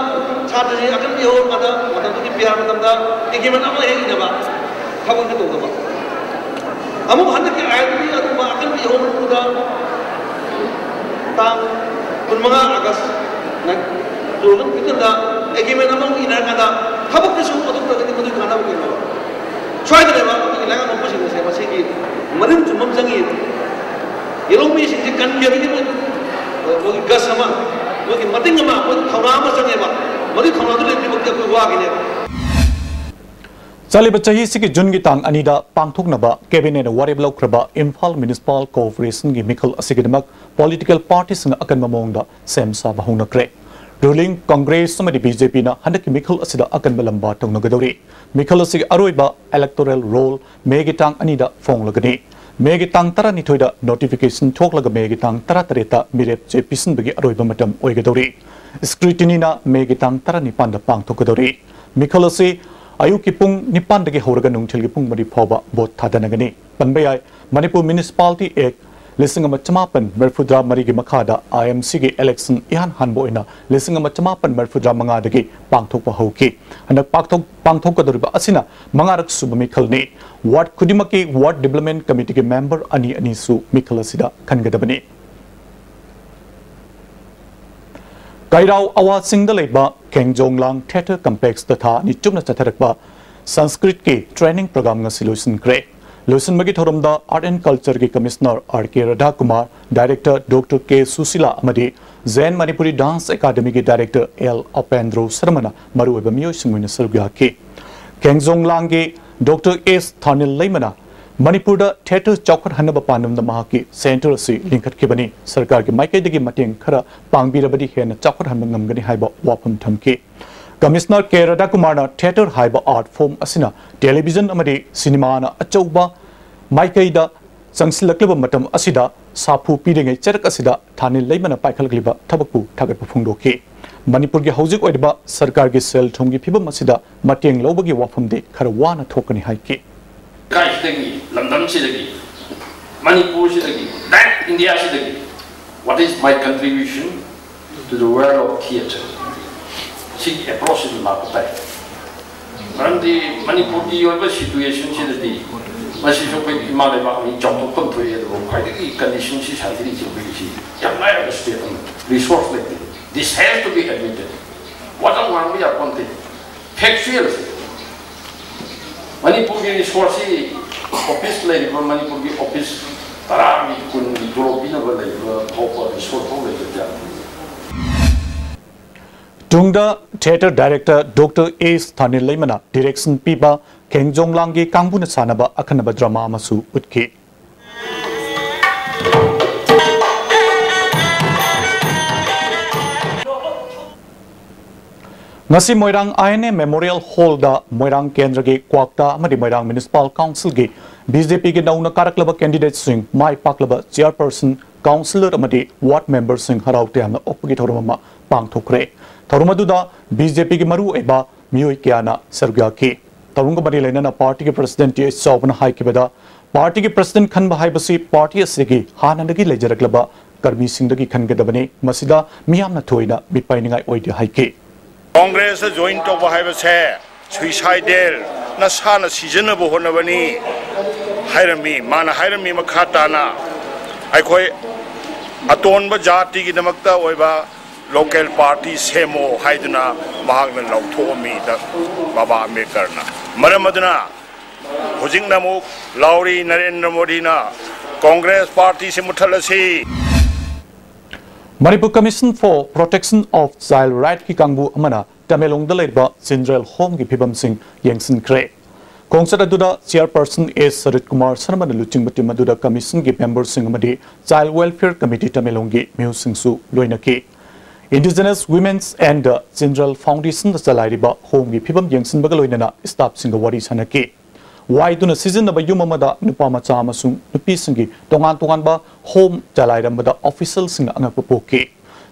ꯁꯥꯇ꯭ꯔꯁꯤꯡ ꯑꯀꯟꯕ ꯌꯧꯍꯧꯔꯀꯥꯟꯗ ꯃꯇꯝꯗꯨꯒꯤ ꯄꯤ ꯑꯥꯔ ꯃꯇꯝꯗ ꯑꯦꯒ꯭ꯔꯤꯃꯦꯟ ꯑꯃ ꯍꯦꯛ ꯏꯅꯕ ꯊꯕꯛꯇꯤ ꯇꯧꯗꯕ꯫ ꯑꯃꯨꯛ ꯍꯟꯗꯛꯀꯤ ꯑꯥꯏ ꯑꯦꯜ ꯄꯤ ꯑꯗꯨꯒꯨꯝꯕ ꯑꯀꯟꯕ ꯌꯧꯍꯧꯕꯗꯨꯗ ꯇꯥꯡ ꯀꯨꯟꯃꯉꯥ ꯑꯥꯒꯁ ꯇꯨ ꯊꯥꯎꯖꯟ ꯐꯤꯐꯇꯤꯟꯗ ꯑꯦꯒ꯭ꯔꯤꯃꯦꯟ ꯑꯃ ꯏꯅꯔꯀꯥꯟꯗ ꯊꯕꯛꯇꯤ ꯁꯨꯝ ꯑꯣꯟꯊꯣꯛꯇ꯭ꯔꯒꯗꯤ ꯃꯗꯨꯒꯤ ꯀꯥꯟꯅꯕ ꯀꯩꯅꯣ? ꯁ꯭ꯋꯥꯏꯗ ꯂꯩꯕ ꯑꯩꯈꯣꯏꯒꯤ ꯂꯩꯉꯥꯛ ꯃꯄꯨꯁꯤꯡ ꯑꯁꯦ ꯃꯁꯤꯒꯤ ꯃꯔꯤꯟ ꯆꯨꯝꯕ ꯑꯃ ꯆꯪꯉꯤ꯫ ꯌꯦꯜꯍꯧꯃꯤꯁꯤꯡꯁꯤ ꯀꯟꯒꯦ ꯍꯥꯏꯕꯒꯤ ꯃꯣꯏ, ꯃꯣꯏꯒꯤ ꯒꯁ ꯑꯃ, ꯃꯣꯏꯒꯤ ꯃꯇꯤꯡ ꯑꯃ, ꯃꯣꯏꯒꯤ ꯊꯧꯅꯥ ꯑꯃ ꯆꯪꯉꯦꯕ꯫ ꯃꯗꯨꯒꯤ ꯊꯧꯅꯥꯗꯨ ꯂꯩꯇ꯭ꯔꯤꯕꯛꯇꯤ ꯑꯩꯈꯣꯏ ꯋꯥꯒꯤꯅꯦꯕ꯫ ꯆꯠꯂꯤꯕ ꯆꯍꯤꯁꯤꯒꯤ ꯖꯨꯟꯒꯤ ꯇꯥꯡ ꯑꯅꯤꯗ ꯄꯥꯡꯊꯣꯛꯅꯕ ꯀꯦꯕꯤꯅꯦꯠꯅ ꯋꯥꯔꯦꯞ ꯂꯧꯈ꯭ꯔꯕ ꯏꯝꯐꯥꯜ ꯃ꯭ꯌꯨꯅꯤꯁꯤꯄꯥꯜ ꯀꯣꯔꯄꯣꯔꯦꯁꯟꯒꯤ ꯃꯤꯈꯜ ꯑꯁꯤꯒꯤꯗꯃꯛ ꯄꯣꯂꯤꯇꯤꯀꯦꯜ ꯄꯥꯔꯇꯤꯁꯤꯡꯅ ꯑꯀꯟꯕ ꯃꯑꯣꯡꯗ ꯁꯦꯝ ꯁꯥꯕ ꯍꯧꯅꯈ꯭ꯔꯦ꯫ ꯔꯨꯂꯤꯡ ꯀꯣꯡꯒ꯭ꯔꯦꯁ ꯑꯃꯗꯤ ꯕꯤ ꯖꯦ ꯄꯤꯅ ꯍꯟꯗꯛꯀꯤ ꯃꯤꯈꯜ ꯑꯁꯤꯗ ꯑꯀꯟꯕ ꯂꯝꯕꯥ ꯇꯧꯅꯒꯗꯧꯔꯤ꯫ ꯃꯤꯈꯜ ꯑꯁꯤꯒꯤ ꯑꯔꯣꯏꯕ ꯏꯂꯦꯛꯇꯣꯔꯦꯜ ꯔꯣꯜ ꯃꯦꯒꯤ ꯇꯥꯡ ꯑꯅꯤꯗ ꯐꯣꯡꯂꯒꯅꯤ꯫ ꯃꯦꯒꯤ ꯇꯥꯡ ꯇꯔꯥꯅꯤꯊꯣꯏꯗ ꯅꯣꯇꯤꯐꯤꯀꯦꯁꯟ ꯊꯣꯛꯂꯒ ꯃꯦꯒꯤ ꯇꯥꯡ ꯇꯔꯥꯇꯔꯦꯠꯇ ꯃꯤꯔꯦꯞ ꯆꯦ ꯄꯤꯁꯤꯟꯕꯒꯤ ꯑꯔꯣꯏꯕ ꯃꯇꯝ ꯑꯣꯏꯒꯗꯧꯔꯤ꯫ ꯁ꯭ꯀ꯭ꯔꯨꯇꯤꯅꯤꯅ ꯃꯦꯒꯤ ꯇꯥꯡ ꯇꯔꯥꯅꯤꯄꯥꯟꯗ ꯄꯥꯡꯊꯣꯛꯀꯗꯧꯔꯤ꯫ ꯃꯤꯈꯜ ꯑꯁꯤ ꯑꯌꯨꯛꯀꯤ ꯄꯨꯡ ꯅꯤꯄꯥꯟꯗꯒꯤ ꯍꯧꯔꯒ ꯅꯨꯡꯊꯤꯜꯒꯤ ꯄꯨꯡ ꯃꯔꯤ ꯐꯥꯎꯕ ꯚꯣꯠ ꯊꯥꯗꯅꯒꯅꯤ꯫ ꯄꯟꯕ ꯌꯥꯏ, ꯃꯅꯤꯄꯨꯔ ꯃ꯭ꯌꯨꯅꯤꯁꯤꯄꯥꯂꯤꯇꯤ ꯑꯦꯛ ꯂꯤꯁꯤꯡ ꯑꯃ ꯆꯃꯥꯄꯟ ꯃꯔꯤꯐꯨꯇꯔꯥ ꯃꯔꯤꯒꯤ ꯃꯈꯥꯗ ꯑꯥꯏ ꯑꯦꯝ ꯁꯤꯒꯤ ꯏꯂꯦꯛꯁꯟ ꯏꯍꯥꯟ ꯍꯥꯟꯕ ꯑꯣꯏꯅ ꯂꯤꯁꯤꯡ ꯑꯃ ꯆꯃꯥꯄꯟ ꯃꯔꯤꯐꯨꯇꯔꯥ ꯃꯉꯥꯗꯒꯤ ꯄꯥꯡꯊꯣꯛꯄ ꯍꯧꯈꯤ꯫ ꯍꯟꯗꯛ ꯄꯥꯡꯊꯣꯛ-, ꯄꯥꯡꯊꯣꯛꯀꯗꯧꯔꯤꯕ ꯑꯁꯤꯅ ꯃꯉꯥꯔꯛ ꯁꯨꯕ ꯃꯤꯈꯜꯅꯤ꯫ ꯋꯥꯔꯗ ꯈꯨꯗꯤꯡꯃꯛꯀꯤ ꯋꯥꯔꯗ ꯗꯤꯕ꯭ꯂꯞꯃꯦꯟ ꯀꯃꯤꯇꯤꯒꯤ ꯃꯦꯝꯕꯔ ꯑꯅꯤ ꯑꯅꯤꯁꯨ ꯃꯤꯈꯜ ꯑꯁꯤꯗ ꯈꯟꯒꯗꯕꯅꯤ꯫ ꯀꯩꯔꯥꯎ ꯑꯋꯥꯁꯤꯡꯗ ꯂꯩꯕ ꯈꯦꯡꯖꯣꯡꯂꯥꯡ ꯊꯤꯌꯦꯇꯔ ꯀꯝꯄ꯭ꯂꯦꯛꯁꯇ ꯊꯥ ꯑꯅꯤ ꯆꯨꯞꯅ ꯆꯠꯊꯔꯛꯄ ꯁꯪꯁꯀ꯭ꯔꯤꯠꯀꯤ ꯇ꯭ꯔꯦꯅꯤꯡ ꯄ꯭ꯔꯣꯒ꯭ꯔꯥꯝ ꯉꯁꯤ ꯂꯣꯏꯁꯤꯟꯈ꯭ꯔꯦ꯫ ꯂꯣꯏꯁꯤꯟꯕꯒꯤ ꯊꯧꯔꯝꯗ Art and Culture ꯒꯤ Commissioner R K Radhakumar, Director Doctor K Susila ꯑꯃꯗꯤ Zen Manipuri Dance Academy ꯒꯤ Director L Apendro Sharmana ꯃꯔꯨꯑꯣꯏꯕ ꯃꯤꯑꯣꯏꯁꯤꯡ ꯑꯣꯏꯅ ꯁꯔꯨꯛ ꯌꯥꯈꯤ꯫ ꯈꯦꯡꯖꯣꯡ ꯂꯥꯡꯒꯤ Doctor S ꯊꯥꯅꯤꯜ ꯂꯩꯃꯅ ꯃꯅꯤꯄꯨꯔꯗ theatre ꯆꯥꯎꯈꯠꯍꯟꯅꯕ ꯄꯥꯟꯗꯝꯗ ꯃꯍꯥꯛꯀꯤ center ꯑꯁꯤ ꯂꯤꯡꯈꯠꯈꯤꯕꯅꯤ꯫ ꯁꯔꯀꯥꯔꯒꯤ ꯃꯥꯏꯀꯩꯗꯒꯤ ꯃꯇꯦꯡ ꯈꯔ ꯄꯥꯡꯕꯤꯔꯕꯗꯤ ꯍꯦꯟꯅ ꯆꯥꯎꯈꯠꯍꯟꯕ ꯉꯝꯒꯅꯤ ꯍꯥꯏꯕ ꯋꯥꯐꯝ ꯊꯝꯈꯤ꯫ Commissioner K Radhakumarꯅ theatre ꯍꯥꯏꯕ art form ꯑꯁꯤꯅ television ꯑꯃꯗꯤ ꯁꯤꯅꯦꯃꯥꯅ ꯑꯆꯧꯕ ꯃꯥꯏꯀꯩꯗ ꯆꯪꯁꯤꯜꯂꯛꯂꯤꯕ ꯃꯇꯝ ꯑꯁꯤꯗ ꯁꯥꯐꯨ ꯄꯤꯔꯤꯉꯩ ꯆꯔꯛ ꯑꯁꯤꯗ ꯊꯥꯅꯤꯜ ꯂꯩꯃꯅ ꯄꯥꯏꯈꯠꯂꯛꯂꯤꯕ ꯊꯕꯛꯄꯨ ꯊꯥꯒꯠꯄ ꯐꯣꯡꯗꯣꯛꯈꯤ꯫ ꯃꯅꯤꯄꯨꯔꯒꯤ ꯍꯧꯖꯤꯛ ꯑꯣꯏꯔꯤꯕ ꯁꯔꯀꯥꯔꯒꯤ ꯁꯦꯜ ꯊꯨꯝꯒꯤ ꯐꯤꯕꯝ ꯑꯁꯤꯗ ꯃꯇꯦꯡ ꯂꯧꯕꯒꯤ ꯋꯥꯐꯝꯗꯤ ꯈꯔ ꯋꯥꯅ ꯊꯣꯛꯀꯅꯤ ꯍꯥꯏꯈꯤ꯫ ꯀꯥꯏꯁꯤꯗꯒꯤ, ꯂꯝꯗꯝꯁꯤꯗꯒꯤ, ꯃꯅꯤꯄꯨꯔꯁꯤꯗꯒꯤ, that Indiaꯁꯤꯗꯒꯤ, what is my contribution to the world of theatre? ꯁꯤꯒꯤ approachꯁꯤꯗ ꯂꯥꯛꯄ ꯇꯥꯏ꯫ ꯃꯔꯝꯗꯤ ꯃꯅꯤꯄꯨꯔꯒꯤ ꯑꯣꯏꯕ situationꯁꯤꯗꯗꯤ ꯃꯁꯤꯁꯨ ꯑꯩꯈꯣꯏ ꯏꯃꯥ ꯂꯩꯕꯥꯛꯅꯤ, ꯆꯥꯎꯊꯣꯛꯐꯝ ꯊꯣꯛꯏ, ꯑꯗꯨꯕꯨ ꯈ꯭ꯋꯥꯏꯗꯒꯤ conditionꯁꯤ ꯁꯥꯊꯤꯔꯤꯁꯤ ꯑꯩꯈꯣꯏꯒꯤꯁꯤ ꯌꯥꯝ ꯂꯥꯏꯔꯕ state ꯑꯃꯅꯤ, resource ꯂꯩꯇꯦ꯫ This has to be admitted. ꯋꯥꯇ ꯉꯥꯡꯕ ꯌꯥꯄꯣꯟꯇꯦ꯫ Factual꯫ ꯃꯅꯤꯄꯨꯔꯒꯤ resourceꯁꯤ office ꯂꯩꯔꯤꯕ, ꯃꯅꯤꯄꯨꯔꯒꯤ office ꯇꯔꯥꯒꯤ, ꯀꯨꯟꯒꯤ ꯇꯣꯂꯣꯞ ꯄꯤꯅꯕ ꯂꯩꯔꯤꯕ ꯐꯥꯎꯕ resource ꯐꯥꯎ ꯂꯩꯇꯕ ꯖꯥꯠꯅꯤ꯫ ꯇꯨꯡꯗ theatre director Doctor S ꯊꯥꯅꯤꯜ ꯂꯩꯃꯅ direction ꯄꯤꯕ ꯈꯦꯡꯖꯣꯡ ꯂꯥꯡꯒꯤ ꯀꯥꯡꯕꯨꯅ ꯁꯥꯟꯅꯕ ꯑꯈꯟꯅꯕ drama ꯑꯃꯁꯨ ꯎꯠꯈꯤ꯫ ꯉꯁꯤ ꯃꯣꯏꯔꯥꯡ I N A Memorial Hallꯗ ꯃꯣꯏꯔꯥꯡ ꯀꯦꯟꯗ꯭ꯔꯒꯤ ꯀ꯭ꯋꯥꯛꯇꯥ ꯑꯃꯗꯤ ꯃꯣꯏꯔꯥꯡ Municipal Councilꯒꯤ BJPꯒꯤ ꯅꯧꯅ ꯀꯥꯔꯛꯂꯕ candidateꯁꯤꯡ, ꯃꯥꯏ ꯄꯥꯛꯂꯕ chairperson, councillor ꯑꯃꯗꯤ ward memberꯁꯤꯡ ꯍꯔꯥꯎ ꯇꯌꯥꯝꯅ ꯑꯣꯛꯄꯒꯤ ꯊꯧꯔꯝ ꯑꯃ ꯄꯥꯡꯊꯣꯛꯈ꯭ꯔꯦ꯫ ꯊꯧꯔꯝ ꯑꯗꯨꯗ BJPꯒꯤ ꯃꯔꯨꯑꯣꯏꯕ ꯃꯤꯑꯣꯏ ꯀꯌꯥꯅ ꯁꯔꯨꯛ ꯌꯥꯈꯤ꯫ ꯊꯧꯔꯝꯒ ꯃꯔꯤ ꯂꯩꯅꯅ partyꯒꯤ president T H ꯆꯥꯎꯕꯅ ꯍꯥꯏꯈꯤꯕꯗ, partyꯒꯤ president ꯈꯟꯕ ꯍꯥꯏꯕꯁꯤ party ꯑꯁꯤꯒꯤ ꯍꯥꯟꯅꯗꯒꯤ ꯂꯩꯖꯔꯛꯂꯕ ꯀꯔꯃꯤꯁꯤꯡꯗꯒꯤ ꯈꯟꯒꯗꯕꯅꯤ, ꯃꯁꯤꯗ ꯃꯤꯌꯥꯝꯅ ꯊꯣꯏꯅ ꯃꯤꯄꯥꯏꯅꯤꯡꯉꯥꯏ ꯑꯣꯏꯗꯦ ꯍꯥꯏꯈꯤ꯫ Congressꯇ join ꯇꯧꯕ ꯍꯥꯏꯕꯁꯦ suicidal, ꯅꯁꯥꯅ ꯁꯤꯖꯅꯕ ꯍꯣꯠꯅꯕꯅꯤ ꯍꯥꯏꯔꯝꯃꯤ꯫ ꯃꯥꯅ ꯍꯥꯏꯔꯝꯃꯤ ꯃꯈꯥ ꯇꯥꯅ, ꯑꯩꯈꯣꯏ ꯑꯇꯣꯟꯕ ꯖꯥꯇꯤꯒꯤꯗꯃꯛꯇ ꯑꯣꯏꯕ local party ꯁꯦꯝꯃꯣ ꯍꯥꯏꯗꯨꯅ ꯃꯍꯥꯛꯅ ꯂꯥꯎꯊꯣꯛꯑꯝꯃꯤ ꯗ-, ꯕꯥꯕꯥ ꯑꯝꯕꯦꯗꯀꯔꯅ꯫ ꯃꯔꯝ ꯑꯗꯨꯅ ꯍꯧꯖꯤꯛꯅ ꯑꯃꯨꯛ ꯂꯥꯎꯔꯤ ꯅꯔꯦꯟꯗ꯭ꯔ ꯃꯣꯗꯤꯅ Congress ꯄꯥꯔꯇꯤꯁꯤ ꯃꯨꯠꯊꯠꯂꯁꯤ꯫ Manipur Commission for Protection of Child Rightꯀꯤ ꯀꯥꯡꯕꯨ ꯑꯃꯅ ꯇꯃꯦꯡꯂꯣꯡꯗ ꯂꯩꯔꯤꯕ ꯆꯤꯜꯗ꯭ꯔꯦꯟ ꯍꯣꯝꯒꯤ ꯐꯤꯕꯝꯁꯤꯡ ꯌꯦꯡꯁꯤꯟꯈ꯭ꯔꯦ꯫ ꯈꯣꯡꯆꯠ ꯑꯗꯨꯗ ꯆꯤꯌꯔꯄꯔꯁꯟ ꯑꯦꯁ ꯁꯔꯠ ꯀꯨꯃꯥꯔ ꯁꯔꯃꯅ ꯂꯨꯆꯤꯡꯕ ꯇꯤꯝ ꯑꯗꯨꯗ ꯀꯃꯤꯁꯟꯒꯤ ꯃꯦꯝꯕꯔꯁꯤꯡ ꯑꯃꯗꯤ ꯆꯥꯏꯜ ꯋꯦꯜꯐꯤꯌꯔ ꯀꯃꯤꯇꯤ ꯇꯃꯦꯡꯂꯣꯡꯒꯤ ꯃꯤꯍꯨꯠꯁꯤꯡꯁꯨ ꯂꯣꯏꯅꯈꯤ꯫ Indigenous Women's and Children Foundationꯗ ꯆꯂꯥꯏꯔꯤꯕ ꯍꯣꯝꯒꯤ ꯐꯤꯕꯝ ꯌꯦꯡꯁꯤꯟꯕꯒ ꯂꯣꯏꯅꯅ ꯁ꯭ꯇꯥꯐꯁꯤꯡꯒ ꯋꯥꯔꯤ ꯁꯥꯟꯅꯈꯤ꯫ ꯋꯥꯏꯗꯨꯅ ꯁꯤꯖꯤꯟꯅꯕ ꯌꯨꯝ ꯑꯃꯗ ꯅꯨꯄꯥ ꯃꯆꯥ ꯑꯃꯁꯨꯡ ꯅꯨꯄꯤꯁꯤꯡꯒꯤ ꯇꯣꯉꯥꯟ ꯇꯣꯉꯥꯟꯕ ꯍꯣꯝ ꯆꯂꯥꯏꯔꯝꯕꯗ ꯑꯣꯐꯤꯁꯤꯌꯦꯜꯁꯤꯡꯅ ꯑꯉꯛꯄ ꯄꯣꯛꯈꯤ꯫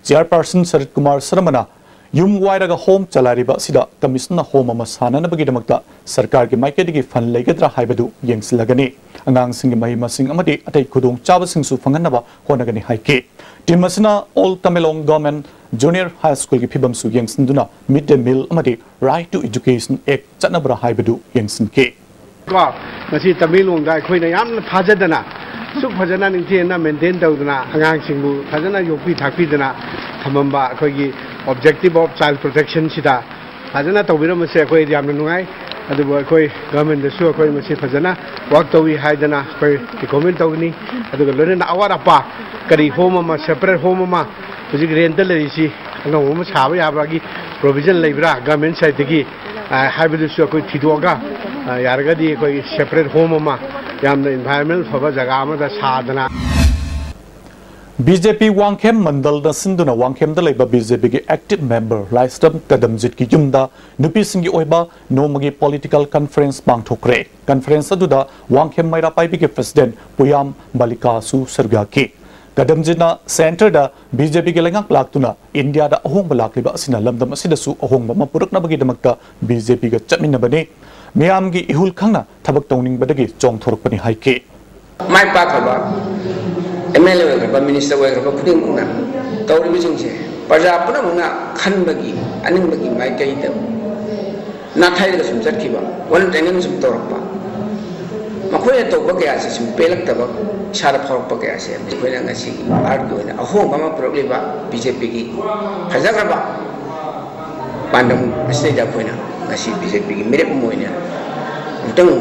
ꯆꯤꯌꯔꯄꯔꯁꯟ ꯁꯔꯠ ꯀꯨꯃꯥꯔ ꯁꯔꯃꯅ ꯌꯨꯝ ꯋꯥꯏꯔꯒ ꯍꯣꯝ ꯆꯂꯥꯏꯔꯤꯕ ꯑꯁꯤꯗ ꯀꯃꯤꯁꯟꯅ ꯍꯣꯝ ꯑꯃ ꯁꯥꯅꯅꯕꯒꯤꯗꯃꯛꯇ ꯁꯔꯀꯥꯔꯒꯤ ꯃꯥꯏꯀꯩꯗꯒꯤ ꯐꯟ ꯂꯩꯒꯗ꯭ꯔꯥ ꯍꯥꯏꯕꯗꯨ ꯌꯦꯡꯁꯤꯜꯂꯒꯅꯤ꯫ ꯑꯉꯥꯡꯁꯤꯡꯒꯤ ꯃꯍꯩ ꯃꯁꯤꯡ ꯑꯃꯗꯤ ꯑꯇꯩ ꯈꯨꯗꯣꯡꯆꯥꯕꯁꯤꯡꯁꯨ ꯐꯪꯍꯟꯅꯕ ꯍꯣꯠꯅꯒꯅꯤ ꯍꯥꯏꯈꯤ꯫ ꯇꯤꯝ ꯑꯁꯤꯅ Old Tamenglong Government Junior High Schoolꯒꯤ ꯐꯤꯕꯝꯁꯨ ꯌꯦꯡꯁꯤꯟꯗꯨꯅ Mid Day Meal ꯑꯃꯗꯤ Right to Education Act ꯆꯠꯅꯕ꯭ꯔꯥ ꯍꯥꯏꯕꯗꯨ ꯌꯦꯡꯁꯤꯟꯈꯤ꯫ ꯀꯣ, ꯃꯁꯤ ꯇꯃꯦꯡꯂꯣꯡꯗ ꯑꯩꯈꯣꯏꯅ ꯌꯥꯝꯅ ꯊꯥꯖꯗꯅ, ꯁꯨꯛ ꯐꯖꯅ ꯅꯤꯡꯊꯤꯖꯅ ꯃꯦꯟꯇꯦꯟ ꯇꯧꯗꯅ, ꯑꯉꯥꯡꯁꯤꯡꯕꯨ ꯐꯖꯅ ꯌꯣꯛꯄꯤ ꯊꯥꯛꯄꯤꯗꯅ ꯊꯝꯃꯝꯕ ꯑꯩꯈꯣꯏꯒꯤ Objective of Child Protectionꯁꯤꯗ ꯐꯖꯅ ꯇꯧꯕꯤꯔꯝꯕꯁꯦ ꯑꯩꯈꯣꯏ ꯌꯥꯝꯅ ꯅꯨꯡꯉꯥꯏ꯫ ꯑꯗꯨꯕꯨ ꯑꯩꯈꯣꯏ ꯒꯚꯔꯟꯃꯦꯟꯗꯁꯨ ꯑꯩꯈꯣꯏ ꯃꯁꯤ ꯐꯖꯅ ꯋꯥꯔꯛ ꯇꯧꯏ ꯍꯥꯏꯗꯅ ꯑꯩꯈꯣꯏ ꯔꯤꯀꯣꯃꯦꯟ ꯇꯧꯒꯅꯤ꯫ ꯑꯗꯨꯒ ꯂꯣꯏꯅꯅ ꯑꯋꯥꯠ ꯑꯄꯥ ꯀꯔꯤ ꯍꯣꯝ ꯑꯃ, ꯁꯦꯄꯔꯦꯠ ꯍꯣꯝ ꯑꯃ, ꯍꯧꯖꯤꯛ ꯔꯦꯟꯠꯇ ꯂꯩꯔꯤꯁꯤ ꯑꯅꯧꯕ ꯑꯃ ꯁꯥꯕ ꯌꯥꯕꯒꯤ ꯄ꯭ꯔꯣꯚꯤꯖꯟ ꯂꯩꯕ꯭ꯔꯥ ꯒꯚꯔꯟꯃꯦꯟꯠ ꯁꯥꯏꯠꯇꯒꯤ, ꯑ, ꯍꯥꯏꯕꯗꯨꯁꯨ ꯑꯩꯈꯣꯏ ꯊꯤꯗꯣꯛꯑꯒ, ꯑ, ꯌꯥꯔꯒꯗꯤ ꯑꯩꯈꯣꯏ ꯁꯦꯄꯔꯦꯠ ꯍꯣꯝ ꯑꯃ ꯌꯥꯝꯅ ꯏꯟꯚꯥꯏꯔꯟꯃꯦꯟꯠ ꯐꯕ ꯖꯒꯥ ꯑꯃꯗ ꯁꯥꯗꯅ꯫ ꯕꯤ ꯖꯦ ꯄꯤ ꯋꯥꯡꯈꯦꯝ ꯃꯟꯗꯜꯅ ꯁꯤꯟꯗꯨꯅ ꯋꯥꯡꯈꯦꯝꯗ ꯂꯩꯕ ꯕꯤ ꯖꯦ ꯄꯤꯒꯤ ꯑꯦꯛꯇꯤꯚ ꯃꯦꯝꯕꯔ ꯂꯥꯏꯁ꯭ꯔꯝ ꯀꯗꯝꯖꯤꯠꯀꯤ ꯌꯨꯝꯗ ꯅꯨꯄꯤꯁꯤꯡꯒꯤ ꯑꯣꯏꯕ ꯅꯣꯡꯃꯒꯤ ꯄꯣꯂꯤꯇꯤꯀꯦꯜ ꯀꯟꯐꯔꯦꯟꯁ ꯄꯥꯡꯊꯣꯛꯈ꯭ꯔꯦ꯫ ꯀꯟꯐꯔꯦꯟꯁ ꯑꯗꯨꯗ ꯋꯥꯡꯈꯦꯝ ꯃꯩꯔꯥ ꯄꯥꯏꯕꯤꯒꯤ ꯄ꯭ꯔꯦꯁꯤꯗꯦꯟꯠ ꯄꯨꯌꯥꯝ ꯃꯜꯂꯤꯀꯥꯁꯨ ꯁꯔꯨꯛ ꯌꯥꯈꯤ꯫ ꯀꯗꯝꯖꯤꯠꯅ ꯁꯦꯟꯇꯔꯗ ꯕꯤ ꯖꯦ ꯄꯤꯒꯤ ꯂꯩꯉꯥꯛ ꯂꯥꯛꯇꯨꯅ ꯏꯟꯗꯤꯌꯥꯗ ꯑꯍꯣꯡꯕ ꯂꯥꯛꯂꯤꯕ ꯑꯁꯤꯅ ꯂꯝꯗꯝ ꯑꯁꯤꯗꯁꯨ ꯑꯍꯣꯡꯕ ꯑꯃ ꯄꯨꯔꯛꯅꯕꯒꯤꯗꯃꯛꯇ ꯕꯤ ꯖꯦ ꯄꯤꯒ ꯆꯠꯃꯤꯟꯅꯕꯅꯤ꯫ ꯃꯤꯌꯥꯝꯒꯤ ꯏꯍꯨꯜ ꯈꯪꯅ ꯊꯕꯛ ꯇꯧꯅꯤꯡꯕꯗꯒꯤ ꯆꯣꯡꯊꯣꯔꯛꯄꯅꯤ ꯍꯥꯏꯈꯤ꯫ ꯃꯥꯏ ꯄꯥꯛꯈ꯭ꯔꯕ ꯑꯦꯝ ꯑꯦꯜ ꯑꯦ ꯑꯣꯏꯈ꯭ꯔꯕ, ꯃꯤꯅꯤꯁꯇꯔ ꯑꯣꯏꯈ꯭ꯔꯕ ꯈꯨꯗꯤꯡꯃꯛꯅ ꯇꯧꯔꯤꯕꯁꯤꯡꯁꯦ ꯄ꯭ꯔꯖꯥ ꯄꯨꯝꯅꯃꯛꯅ ꯈꯟꯕꯒꯤ, ꯑꯅꯤꯡꯕꯒꯤ ꯃꯥꯏꯀꯩꯗ ꯅꯥꯊꯩꯔꯒ ꯁꯨꯝ ꯆꯠꯈꯤꯕ, ꯋꯥꯔꯟ ꯇ꯭ꯔꯦꯅꯤꯡ ꯁꯨꯝ ꯇꯧꯔꯛꯄ, ꯃꯈꯣꯏꯅ ꯇꯧꯕ ꯀꯌꯥꯁꯦ ꯁꯨꯝ ꯄꯦꯜꯂꯛꯇꯕ, ꯏꯁꯥꯗ ꯐꯥꯎꯔꯛꯄ ꯀꯌꯥꯁꯦ ꯑꯩꯈꯣꯏꯅ ꯉꯁꯤꯒꯤ ꯚꯥꯔꯠꯀꯤ ꯑꯣꯏꯅ ꯑꯍꯣꯡꯕ ꯑꯃ ꯄꯨꯔꯛꯂꯤꯕ ꯕꯤ ꯖꯦ ꯄꯤꯒꯤ ꯐꯖꯈ꯭ꯔꯕ ꯄꯥꯟꯗꯝ ꯑꯁꯤꯗꯩꯗ ꯑꯩꯈꯣꯏꯅ ꯉꯁꯤ ꯕꯤ ꯖꯦ ꯄꯤꯒꯤ ꯃꯤꯔꯦꯞ ꯑꯃ ꯑꯣꯏꯅ ꯑꯃꯨꯛꯇꯪ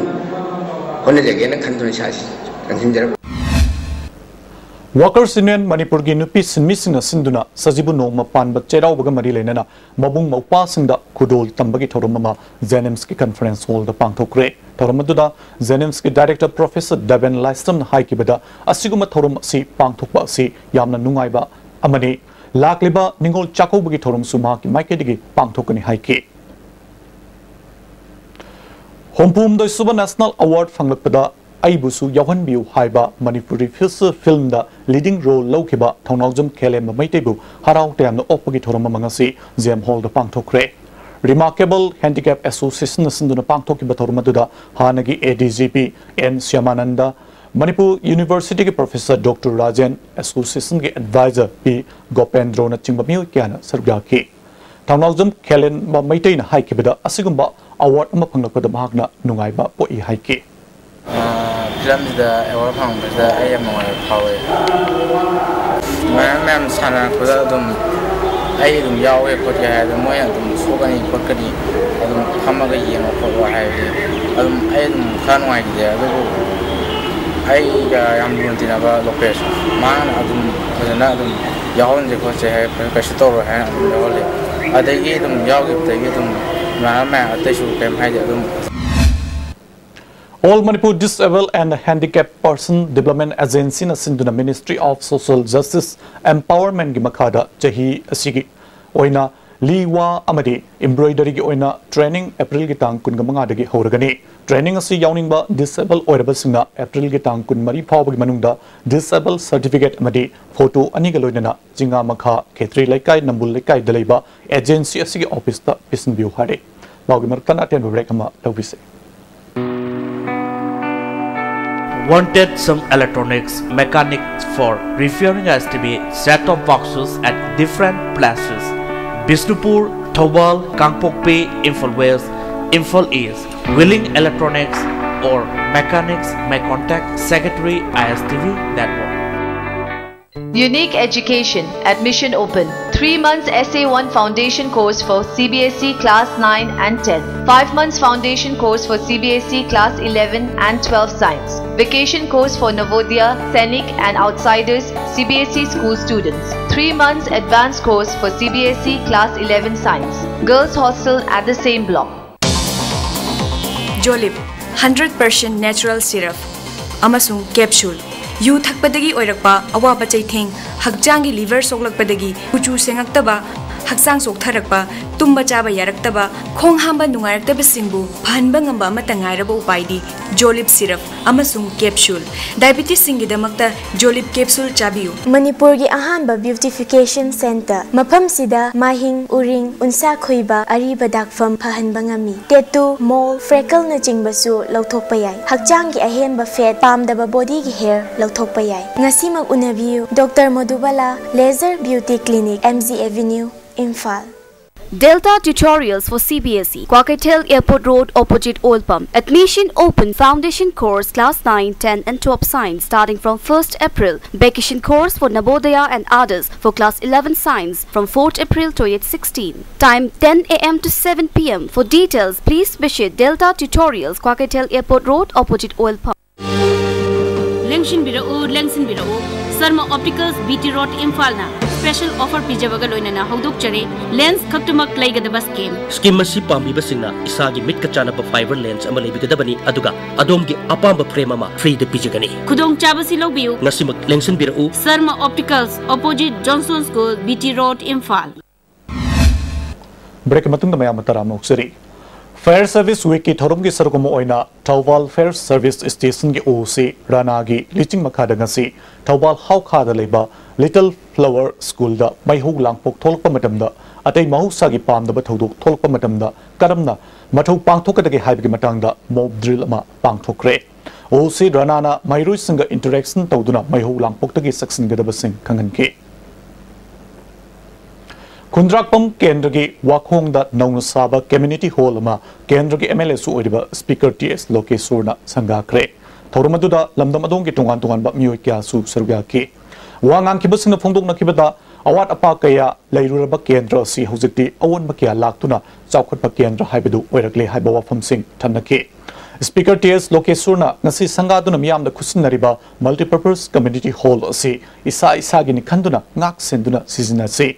ꯍꯣꯠꯅꯖꯒꯦꯅ ꯈꯟꯗꯨꯅ ꯏꯁꯥꯁꯤ ꯆꯪꯁꯤꯟꯖꯔꯛꯄ꯫ Workers Union ꯃꯅꯤꯄꯨꯔꯒꯤ ꯅꯨꯄꯤ ꯁꯤꯟꯃꯤꯁꯤꯡꯅ ꯁꯤꯟꯗꯨꯅ ꯁꯖꯤꯕꯨ ꯅꯣꯡꯃ ꯄꯥꯟꯕ ꯆꯩꯔꯥꯎꯕꯒ ꯃꯔꯤ ꯂꯩꯅꯅ ꯃꯕꯨꯡ ꯃꯧꯄ꯭ꯋꯥꯁꯤꯡꯗ ꯈꯨꯗꯣꯜ ꯇꯝꯕꯒꯤ ꯊꯧꯔꯝ ꯑꯃ JNIMSꯀꯤ conference hallꯗ ꯄꯥꯡꯊꯣꯛꯈ꯭ꯔꯦ꯫ ꯊꯧꯔꯝ ꯑꯗꯨꯗ JNIMSꯀꯤ director professor ꯗꯦꯕꯦꯟ ꯂꯥꯏꯁ꯭ꯔꯝꯅ ꯍꯥꯏꯈꯤꯕꯗ, ꯑꯁꯤꯒꯨꯝꯕ ꯊꯧꯔꯝ ꯑꯁꯤ ꯄꯥꯡꯊꯣꯛꯄ ꯑꯁꯤ ꯌꯥꯝꯅ ꯅꯨꯡꯉꯥꯏꯕ ꯑꯃꯅꯤ꯫ ꯂꯥꯛꯂꯤꯕ ꯅꯤꯉꯣꯜ ꯆꯥꯛꯀꯧꯕꯒꯤ ꯊꯧꯔꯝꯁꯨ ꯃꯍꯥꯛꯀꯤ ꯃꯥꯏꯀꯩꯗꯒꯤ ꯄꯥꯡꯊꯣꯛꯀꯅꯤ ꯍꯥꯏꯈꯤ꯫ ꯍꯨꯝꯐꯨꯍꯨꯝꯗꯣꯏ ꯁꯨꯕ National Award ꯐꯪꯂꯛꯄꯗ ꯑꯩꯕꯨꯁꯨ ꯌꯥꯎꯍꯟꯕꯤꯌꯨ ꯍꯥꯏꯕ ꯃꯅꯤꯄꯨꯔꯤ feature filmꯗ leading role ꯂꯧꯈꯤꯕ ꯊꯧꯅꯥꯎꯖꯝ ꯈꯦꯂꯦꯝꯕ ꯃꯩꯇꯩꯕꯨ ꯍꯔꯥꯎ ꯇꯌꯥꯝꯅ ꯑꯣꯛꯄꯒꯤ ꯊꯧꯔꯝ ꯑꯃ ꯉꯁꯤ JM Hallꯗ ꯄꯥꯡꯊꯣꯛꯈ꯭ꯔꯦ꯫ Remarkable Handicap Associationꯅ ꯁꯤꯟꯗꯨꯅ ꯄꯥꯡꯊꯣꯛꯈꯤꯕ ꯊꯧꯔꯝ ꯑꯗꯨꯗ ꯍꯥꯟꯅꯒꯤ ADGP N ꯁ꯭ꯌꯥꯃꯥꯅꯟꯗ, Manipur Universityꯒꯤ professor Doctor Rajen, associationꯒꯤ advisor P ꯒꯣꯄꯦꯟꯗ꯭ꯔꯣꯅꯆꯤꯡꯕ ꯃꯤꯑꯣꯏ ꯀꯌꯥꯅ ꯁꯔꯨꯛ ꯌꯥꯈꯤ꯫ ꯊꯧꯅꯥꯎꯖꯝ ꯈꯦꯂꯦꯟꯕ ꯃꯩꯇꯩꯅ ꯍꯥꯏꯈꯤꯕꯗ, ꯑꯁꯤꯒꯨꯝꯕ award ꯑꯃ ꯐꯪꯂꯛꯄꯗ ꯃꯍꯥꯛꯅ ꯅꯨꯡꯉꯥꯏꯕ ꯄꯣꯛꯏ ꯍꯥꯏꯈꯤ꯫ ꯑꯥ, filmꯁꯤꯗ award ꯐꯪꯕꯁꯤꯗ ꯑꯩ ꯌꯥꯝ ꯅꯨꯡꯉꯥꯏꯕ ꯐꯥꯎꯋꯦ꯫ ꯃꯌꯥꯝ ꯃꯌꯥꯝ ꯁꯥꯟꯅꯔꯛꯄꯗ ꯑꯗꯨꯝ ꯑꯩ ꯑꯗꯨꯝ ꯌꯥꯎꯒꯦ ꯈꯣꯠꯀꯦ ꯍꯥꯏ, ꯑꯗꯨꯝ ꯃꯣꯏꯅ ꯑꯗꯨꯝ ꯁꯣꯛꯀꯅꯤ ꯈꯣꯠꯀꯅꯤ, ꯑꯗꯨꯝ ꯐꯝꯃꯒ ꯌꯦꯡꯉꯣ ꯈꯣꯠꯂꯣ ꯍꯥꯏꯕꯗꯤ ꯑꯗꯨꯝ ꯑꯩ ꯑꯗꯨꯝ ꯈꯔ ꯅꯨꯡꯉꯥꯏꯈꯤꯗꯦ꯫ ꯑꯗꯨꯕꯨ ꯑꯩꯒ ꯌꯥꯝ ꯂꯨꯅ ꯇꯤꯟꯅꯕ ꯂꯣꯄꯦꯁ, ꯃꯥꯅ ꯑꯗꯨꯝ ꯐꯖꯅ ꯑꯗꯨꯝ ꯌꯥꯎꯍꯟꯁꯦ ꯈꯣꯠꯁꯦ ꯍꯥꯏ, ꯀꯩꯁꯨ ꯇꯧꯔꯣꯏ ꯍꯥꯏꯅ ꯑꯗꯨꯝ ꯌꯥꯎꯍꯜꯂꯦ꯫ ꯑꯗꯒꯤ ꯑꯗꯨꯝ ꯌꯥꯎꯈꯤꯕꯗꯒꯤ ꯑꯗꯨꯝ ꯏꯃꯥꯟꯅꯕ ꯃꯌꯥꯝ ꯑꯇꯩꯁꯨ ꯀꯩꯝ ꯍꯥꯏꯗꯦ ꯑꯗꯨꯝ꯫ All Manipur Disabled and Handicap Person Development Agencyꯅ ꯁꯤꯟꯗꯨꯅ Ministry of Social Justice Empowermentꯀꯤ ꯃꯈꯥꯗ ꯆꯍꯤ ꯑꯁꯤꯒꯤ ꯑꯣꯏꯅ ꯂꯤ ꯋꯥ ꯑꯃꯗꯤ embroideryꯒꯤ ꯑꯣꯏꯅ training Aprilꯒꯤ ꯇꯥꯡ ꯀꯨꯟꯃꯉꯥꯗꯒꯤ ꯍꯧꯔꯒꯅꯤ꯫ Training ꯑꯁꯤ ꯌꯥꯎꯅꯤꯡꯕ disable ꯑꯣꯏꯔꯕꯁꯤꯡꯅ Aprilꯒꯤ ꯇꯥꯡ ꯀꯨꯟꯃꯔꯤ ꯐꯥꯎꯕꯒꯤ ꯃꯅꯨꯡꯗ disable certificate ꯑꯃꯗꯤ photo ꯑꯅꯤꯒ ꯂꯣꯏꯅꯅ ꯆꯤꯡꯉꯥ ꯃꯈꯥ ꯈꯦꯇ꯭ꯔꯤ ꯂꯩꯀꯥꯏ, ꯅꯝꯕꯨꯜ ꯂꯩꯀꯥꯏꯗ ꯂꯩꯕ agency ꯑꯁꯤꯒꯤ officeꯇ ꯄꯤꯁꯤꯟꯕꯤꯌꯨ ꯍꯥꯏꯔꯦ꯫ ꯄꯥꯎꯒꯤ ꯃꯔꯛꯇ ꯑꯇꯦꯟꯕ break ꯑꯃ ꯂꯧꯕꯤꯁꯦ꯫ Wanted some electronics mechanics for repairing S T V set-top boxes at different places: Bishnupur, Thoubal, Kangpokpi, Imphal West, Imphal East. Willing electronics or mechanics may contact Secretary I S T V Network. Unique Education, admission open. Three months S A one foundation course for C B S E class nine and ten. Five months foundation course for C B S E class eleven and twelve science. Vacation course for Navodaya, Sainik and outsiders C B S E school students. Three months advanced course for C B S E class eleven science. Girls hostel at the same block. Jolib, hundred percent natural syrup ꯑꯃꯁꯨꯡ capsule꯫ U ꯊꯛꯄꯗꯒꯤ ꯑꯣꯏꯔꯛꯄ ꯑꯋꯥꯕ ꯆꯩꯊꯦꯡ, ꯍꯛꯆꯥꯡꯒꯤ liver ꯁꯣꯛꯂꯛꯄꯗꯒꯤ ꯀꯨꯆꯨ ꯁꯦꯡꯉꯛꯇꯕ, ꯍꯛꯆꯥꯡ ꯆꯣꯛꯊꯔꯛꯄ, ꯇꯨꯝꯕ ꯆꯥꯕ ꯌꯥꯔꯛꯇꯕ, ꯈꯣꯡ ꯍꯥꯝꯕ ꯅꯨꯡꯉꯥꯏꯔꯛꯇꯕꯁꯤꯡꯕꯨ ꯐꯍꯟꯕ ꯉꯝꯕ ꯑꯃꯠꯇ ꯉꯥꯏꯔꯕ ꯎꯄꯥꯏꯗꯤ Jolib syrup ꯑꯃꯁꯨꯡ capsule꯫ Diabetesꯁꯤꯡꯒꯤꯗꯃꯛꯇ Jolib capsule ꯆꯥꯕꯤꯌꯨ꯫ ꯃꯅꯤꯄꯨꯔꯒꯤ ꯑꯍꯥꯟꯕ beautification center, ꯃꯐꯝꯁꯤꯗ ꯃꯥꯏꯍꯤꯡ, ꯎꯔꯤꯡ, ꯎꯟꯁꯥ ꯈꯨꯏꯕ, ꯑꯔꯤꯕ ꯗꯥꯛꯐꯝ ꯐꯍꯟꯕ ꯉꯝꯃꯤ꯫ Tattoo, mole, freckleꯅꯆꯤꯡꯕꯁꯨ ꯂꯧꯊꯣꯛꯄ ꯌꯥꯏ꯫ ꯍꯛꯆꯥꯡꯒꯤ ꯑꯍꯦꯟꯕ fat, ꯄꯥꯝꯗꯕ bodyꯒꯤ hair ꯂꯧꯊꯣꯛꯄ ꯌꯥꯏ꯫ ꯉꯁꯤꯃꯛ ꯎꯅꯕꯤꯌꯨ꯫ Doctor Madhubala, Laser Beauty Clinic, M G Avenue, Imphal. Delta Tutorials for C B S E, Kwakeithel Airport Road, opposite Oil Pump. Admission open. Foundation course, class nine, ten and twelve science, starting from first April. Vacation course for Navodaya and others for class eleven science from fourth April twenty sixteen. Time ten A M to seven P M. For details, please visit Delta Tutorials, Kwakeithel Airport Road, opposite Oil Pump. ꯂꯦꯡꯁꯤꯟꯕꯤꯔꯛꯎ, ꯂꯦꯡꯁꯤꯟꯕꯤꯔꯛꯎ꯫ Sharma Opticals, B T Road, ꯏꯝꯐꯥꯜꯅ special offer ꯄꯤꯖꯕꯒ ꯂꯣꯏꯅꯅ ꯍꯧꯗꯣꯛꯆꯔꯤ꯫ Lens ꯈꯛꯇꯃꯛ ꯂꯩꯒꯗꯕ scheme꯫ Scheme ꯑꯁꯤ ꯄꯥꯝꯕꯤꯕꯁꯤꯡꯅ ꯏꯁꯥꯒꯤ ꯃꯤꯠꯀ ꯆꯥꯟꯅꯕ fiber lens ꯑꯃ ꯂꯩꯕꯤꯒꯗꯕꯅꯤ, ꯑꯗꯨꯒ ꯑꯗꯣꯝꯒꯤ ꯑꯄꯥꯝꯕ frame ꯑꯃ freeꯗ ꯄꯤꯖꯒꯅꯤ꯫ ꯈꯨꯗꯣꯡꯆꯥꯕꯁꯤ ꯂꯧꯕꯤꯌꯨ꯫ ꯉꯁꯤꯃꯛ ꯂꯦꯡꯁꯤꯟꯕꯤꯔꯛꯎ꯫ Sharma Opticals, opposite Johnson School, B T Road, Imphal. Break ꯃꯇꯨꯡꯗ ꯃꯌꯥꯝ ꯇꯔꯥꯝꯅ ꯑꯣꯛꯆꯔꯤ꯫ Fire Service Weekꯀꯤ ꯊꯧꯔꯝꯒꯤ ꯁꯔꯨꯛ ꯑꯃ ꯑꯣꯏꯅ Thoubal Fire Service Stationꯒꯤ O C ꯔꯥꯅꯥꯒꯤ ꯂꯤꯆꯤꯡ ꯃꯈꯥꯗ ꯉꯁꯤ ꯊꯧꯕꯥꯜ ꯍꯥꯎꯈꯥꯗ ꯂꯩꯕ Little Flower Schoolꯗ ꯃꯩꯍꯧ ꯂꯥꯡꯄꯣꯛ ꯊꯣꯛꯂꯛꯄ ꯃꯇꯝꯗ ꯑꯇꯩ ꯃꯍꯧꯁꯥꯒꯤ ꯄꯥꯝꯗꯕ ꯊꯧꯗꯣꯛ ꯊꯣꯛꯂꯛꯄ ꯃꯇꯝꯗ ꯀꯔꯝꯅ ꯃꯊꯧ ꯄꯥꯡꯊꯣꯛꯀꯗꯒꯦ ꯍꯥꯏꯕꯒꯤ ꯃꯇꯥꯡꯗ mock drill ꯑꯃ ꯄꯥꯡꯊꯣꯛꯈ꯭ꯔꯦ꯫ O C ꯔꯥꯅꯥꯅ ꯃꯍꯩꯔꯣꯏꯁꯤꯡꯒ interaction ꯇꯧꯗꯨꯅ ꯃꯩꯍꯧ ꯂꯥꯡꯄꯣꯛꯇꯒꯤ ꯆꯦꯛꯁꯤꯟꯒꯗꯕꯁꯤꯡ ꯈꯪꯍꯟꯈꯤ꯫ ꯈꯨꯟꯗ꯭ꯔꯥꯛꯄꯝ ꯀꯦꯟꯗ꯭ꯔꯒꯤ ꯋꯥꯈꯣꯡꯗ ꯅꯧꯅ ꯁꯥꯕ community hall ꯑꯃ ꯀꯦꯟꯗ꯭ꯔꯒꯤ M L Aꯁꯨ ꯑꯣꯏꯔꯤꯕ Speaker T S ꯂꯣꯀꯦꯁꯣꯔꯅ ꯁꯪꯒꯥꯈ꯭ꯔꯦ꯫ ꯊꯧꯔꯝ ꯑꯗꯨꯗ ꯂꯝꯗꯝ ꯑꯗꯣꯝꯒꯤ ꯇꯣꯉꯥꯟ ꯇꯣꯉꯥꯟꯕ ꯃꯤꯑꯣꯏ ꯀꯌꯥꯁꯨ ꯁꯔꯨꯛ ꯌꯥꯈꯤ꯫ ꯋꯥ ꯉꯥꯡꯈꯤꯕꯁꯤꯡꯅ ꯐꯣꯡꯗꯣꯛꯅꯈꯤꯕꯗ, ꯑꯋꯥꯠ ꯑꯄꯥ ꯀꯌꯥ ꯂꯩꯔꯨꯔꯕ ꯀꯦꯟꯗ꯭ꯔ ꯑꯁꯤ ꯍꯧꯖꯤꯛꯇꯤ ꯑꯑꯣꯟꯕ ꯀꯌꯥ ꯂꯥꯛꯇꯨꯅ ꯆꯥꯎꯈꯠꯄ ꯀꯦꯟꯗ꯭ꯔ ꯍꯥꯏꯕꯗꯨ ꯑꯣꯏꯔꯛꯂꯦ ꯍꯥꯏꯕ ꯋꯥꯐꯝꯁꯤꯡ ꯊꯝꯅꯈꯤ꯫ Speaker ꯇꯤ ꯑꯦꯁ ꯂꯣꯀꯦꯁ꯭ꯋꯔꯅ ꯉꯁꯤ ꯁꯪꯒꯥꯗꯨꯅ ꯃꯤꯌꯥꯝꯗ ꯈꯨꯠꯁꯤꯟꯅꯔꯤꯕ Multipurpose Community Hall ꯑꯁꯤ ꯏꯁꯥ ꯏꯁꯥꯒꯤꯅꯤ ꯈꯟꯗꯨꯅ ꯉꯥꯛ ꯁꯦꯟꯗꯨꯅ ꯁꯤꯖꯤꯟꯅꯁꯤ,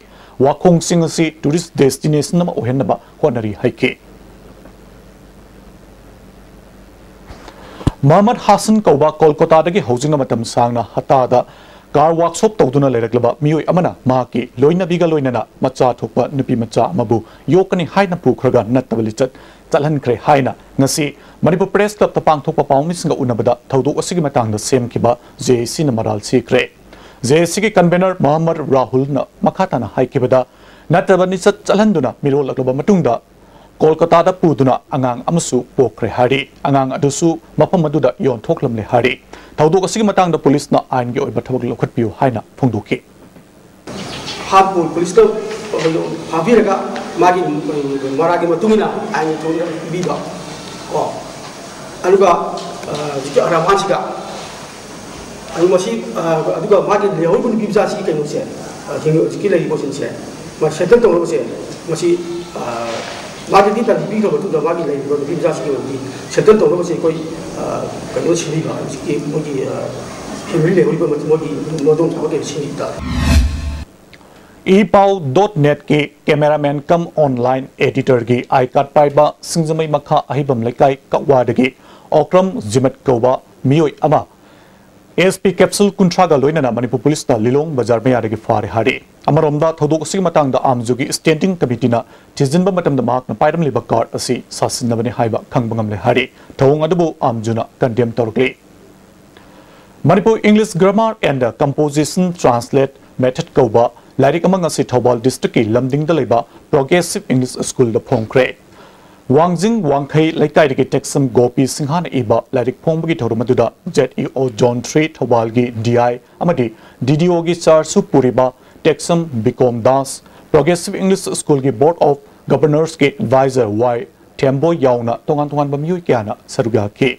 ꯋꯥꯈꯣꯡꯁꯤꯡ ꯑꯁꯤ tourist destination ꯑꯃ ꯑꯣꯏꯍꯟꯅꯕ ꯍꯣꯠꯅꯔꯤ ꯍꯥꯏꯈꯤ꯫ ꯃꯍꯃꯗ ꯍꯥꯁꯟ ꯀꯧꯕ ꯀꯣꯜꯀꯇꯥꯗꯒꯤ ꯍꯧꯖꯤꯛꯅ ꯃꯇꯝ ꯁꯥꯡꯅ ꯍꯇꯥꯗ car workshop ꯇꯧꯗꯨꯅ ꯂꯩꯔꯛꯂꯕ ꯃꯤꯑꯣꯏ ꯑꯃꯅ ꯃꯍꯥꯛꯀꯤ ꯂꯣꯏꯅꯕꯤꯒ ꯂꯣꯏꯅꯅ ꯃꯆꯥ ꯊꯣꯛꯄ ꯅꯨꯄꯤ ꯃꯆꯥ ꯑꯃꯕꯨ ꯌꯣꯛꯀꯅꯤ ꯍꯥꯏꯅ ꯄꯨꯈ꯭ꯔꯒ ꯅꯠꯇꯕ ꯂꯤꯆꯠ ꯆꯠꯍꯟꯈ꯭ꯔꯦ ꯍꯥꯏꯅ ꯉꯁꯤ ꯃꯅꯤꯄꯨꯔ ꯄ꯭ꯔꯦꯁ ꯀ꯭ꯂꯕꯇ ꯄꯥꯡꯊꯣꯛꯄ ꯄꯥꯎꯃꯤꯁꯤꯡꯒ ꯎꯅꯕꯗ ꯊꯧꯗꯣꯛ ꯑꯁꯤꯒꯤ ꯃꯇꯥꯡꯗ ꯁꯦꯝꯈꯤꯕ ꯖꯦ ꯑꯦ ꯁꯤꯅ ꯃꯔꯥꯜ ꯁꯤꯈ꯭ꯔꯦ꯫ ꯖꯦ ꯑꯦ ꯁꯤꯒꯤ convener ꯃꯍꯃꯗ ꯔꯥꯍꯨꯜꯅ ꯃꯈꯥ ꯇꯥꯅ ꯍꯥꯏꯈꯤꯕꯗ, ꯅꯠꯇꯕ ꯂꯤꯆꯠ ꯆꯠꯍꯟꯗꯨꯅ ꯃꯤꯔꯣꯜꯂꯛꯂꯕ ꯃꯇꯨꯡꯗ ꯀꯣꯜꯀꯇꯥꯗ ꯄꯨꯗꯨꯅ ꯑꯉꯥꯡ ꯑꯃꯁꯨ ꯄꯣꯛꯈ꯭ꯔꯦ ꯍꯥꯏꯔꯤ꯫ ꯑꯉꯥꯡ ꯑꯗꯨꯁꯨ ꯃꯐꯝ ꯑꯗꯨꯗ ꯌꯣꯟꯊꯣꯛꯂꯝꯂꯦ ꯍꯥꯏꯔꯤ꯫ ꯊꯧꯗꯣꯛ ꯑꯁꯤꯒꯤ ꯃꯇꯥꯡꯗ ꯄꯨꯂꯤꯁꯅ ꯑꯥꯏꯟꯒꯤ ꯑꯣꯏꯕ ꯊꯕꯛ ꯂꯧꯈꯠꯄꯤꯌꯨ ꯍꯥꯏꯅ ꯐꯣꯡꯗꯣꯛꯈꯤ꯫ ꯐꯥ-, ꯄꯨ-, ꯄꯨꯂꯤꯁꯅ ꯐꯥꯕꯤꯔꯒ ꯃꯥꯒꯤ, ꯃꯔꯥꯒꯤ ꯃꯇꯨꯡ ꯏꯟꯅ ꯑꯥꯏꯟꯒꯤ ꯊꯧꯑꯣꯡꯗ ꯄꯤꯕꯤꯕ ꯀꯣ꯫ ꯑꯗꯨꯒ, ꯑ, ꯍꯧꯖꯤꯛꯀꯤ ꯑꯔꯥꯃꯥꯟꯁꯤꯒ ꯑꯗꯨ ꯃꯁꯤ, ꯑ, ꯑꯗꯨꯒ ꯃꯥꯒꯤ ꯂꯩꯍꯧꯔꯤꯕ ꯅꯨꯄꯤ ꯃꯆꯥꯁꯤꯒꯤ ꯀꯩꯅꯣꯁꯦ, ꯑ, ꯍꯧꯖꯤꯛꯀꯤ ꯂꯩꯔꯤꯕ ꯄꯣꯠꯁꯤꯡꯁꯦ, ꯃꯥ settle ꯇꯧꯅꯕꯁꯦ, ꯃꯁꯤ, ꯑ, ꯃꯥꯒꯤꯗꯤ ꯇꯥꯟꯊꯣꯛꯄꯤꯈ꯭ꯔ ꯃꯇꯨꯡꯗ ꯃꯥꯒꯤ ꯂꯩꯔꯤꯕ ꯅꯨꯄꯤ ꯃꯆꯥꯁꯤꯒꯤ ꯑꯣꯏꯅꯗꯤ settle ꯇꯧꯅꯕꯁꯦ ꯑꯩꯈꯣꯏ, ꯑ, ꯀꯩꯅꯣ ꯁꯤꯟꯕꯤꯕ, ꯍꯧꯖꯤꯛꯀꯤ ꯃꯣꯏꯒꯤ, ꯑ, family ꯂꯩꯍꯧꯔꯤꯕ ꯃꯣꯏꯒꯤ ꯃꯗꯣꯝꯆꯥ ꯃꯈꯩ ꯁꯤꯟꯕꯤꯕ ꯇꯥꯔꯦ꯫ ꯏ ꯄꯥꯎ dot net ꯀꯤ cameraman cum online editor ꯒꯤ I card ꯄꯥꯏꯕ ꯁꯤꯡꯖꯃꯩ ꯃꯈꯥ ꯑꯍꯩꯕꯝ ꯂꯩꯀꯥꯏ ꯀꯛꯋꯥꯗꯒꯤ ꯑꯣꯀ꯭ꯔꯝ ꯖꯤꯃꯠ ꯀꯧꯕ ꯃꯤꯑꯣꯏ ꯑꯃ S P capsule ꯀꯨꯟꯊ꯭ꯔꯥꯒ ꯂꯣꯏꯅꯅ ꯃꯅꯤꯄꯨꯔ ꯄꯨꯂꯤꯁꯅ ꯂꯤꯂꯣꯡ ꯕꯖꯥꯔ ꯃꯌꯥꯗꯒꯤ ꯐꯥꯔꯦ ꯍꯥꯏꯔꯤ꯫ ꯑꯃꯔꯣꯝꯗ ꯊꯧꯗꯣꯛ ꯑꯁꯤꯒꯤ ꯃꯇꯥꯡꯗ ꯑꯥꯝꯖꯨꯒꯤ standing committee ꯅ ꯊꯤꯖꯤꯟꯕ ꯃꯇꯝꯗ ꯃꯍꯥꯛꯅ ꯄꯥꯏꯔꯝꯂꯤꯕ card ꯑꯁꯤ ꯁꯥꯁꯤꯟꯅꯕꯅꯤ ꯍꯥꯏꯕ ꯈꯪꯕ ꯉꯝꯂꯦ ꯍꯥꯏꯔꯤ꯫ ꯊꯧꯑꯣꯡ ꯑꯗꯨꯕꯨ ꯑꯥꯝꯖꯨꯅ condemn ꯇꯧꯔꯛꯂꯤ꯫ Manipur English Grammar and Composition Translate Method ꯀꯧꯕ ꯂꯥꯏꯔꯤꯛ ꯑꯃ ꯉꯁꯤ ꯊꯧꯕꯥꯜ district ꯀꯤ ꯂꯝꯗꯤꯡꯗ ꯂꯩꯕ Progressive English School ꯗ ꯐꯣꯡꯈ꯭ꯔꯦ꯫ ꯋꯥꯡꯖꯤꯡ ꯋꯥꯡꯈꯩ ꯂꯩꯀꯥꯏꯗꯒꯤ ꯇꯦꯛꯁꯝ ꯒꯣꯄꯤ ꯁꯤꯡꯍꯥꯅ ꯏꯕ ꯂꯥꯏꯔꯤꯛ ꯐꯣꯡꯕꯒꯤ ꯊꯧꯔꯝ ꯑꯗꯨꯗ Z E O Zone three ꯊꯧꯕꯥꯜꯒꯤ D I ꯑꯃꯗꯤ D D O ꯒꯤ charge ꯁꯨ ꯄꯨꯔꯤꯕ ꯇꯦꯛꯁꯝ ꯕꯤꯀꯣꯝ ꯗꯥꯁ, Progressive English School ꯒꯤ Board of Governors ꯀꯤ advisor Y ꯊꯦꯝꯕꯣꯏ ꯌꯥꯎꯅ ꯇꯣꯉꯥꯟ ꯇꯣꯉꯥꯟꯕ ꯃꯤꯑꯣꯏ ꯀꯌꯥꯅ ꯁꯔꯨꯛ ꯌꯥꯈꯤ꯫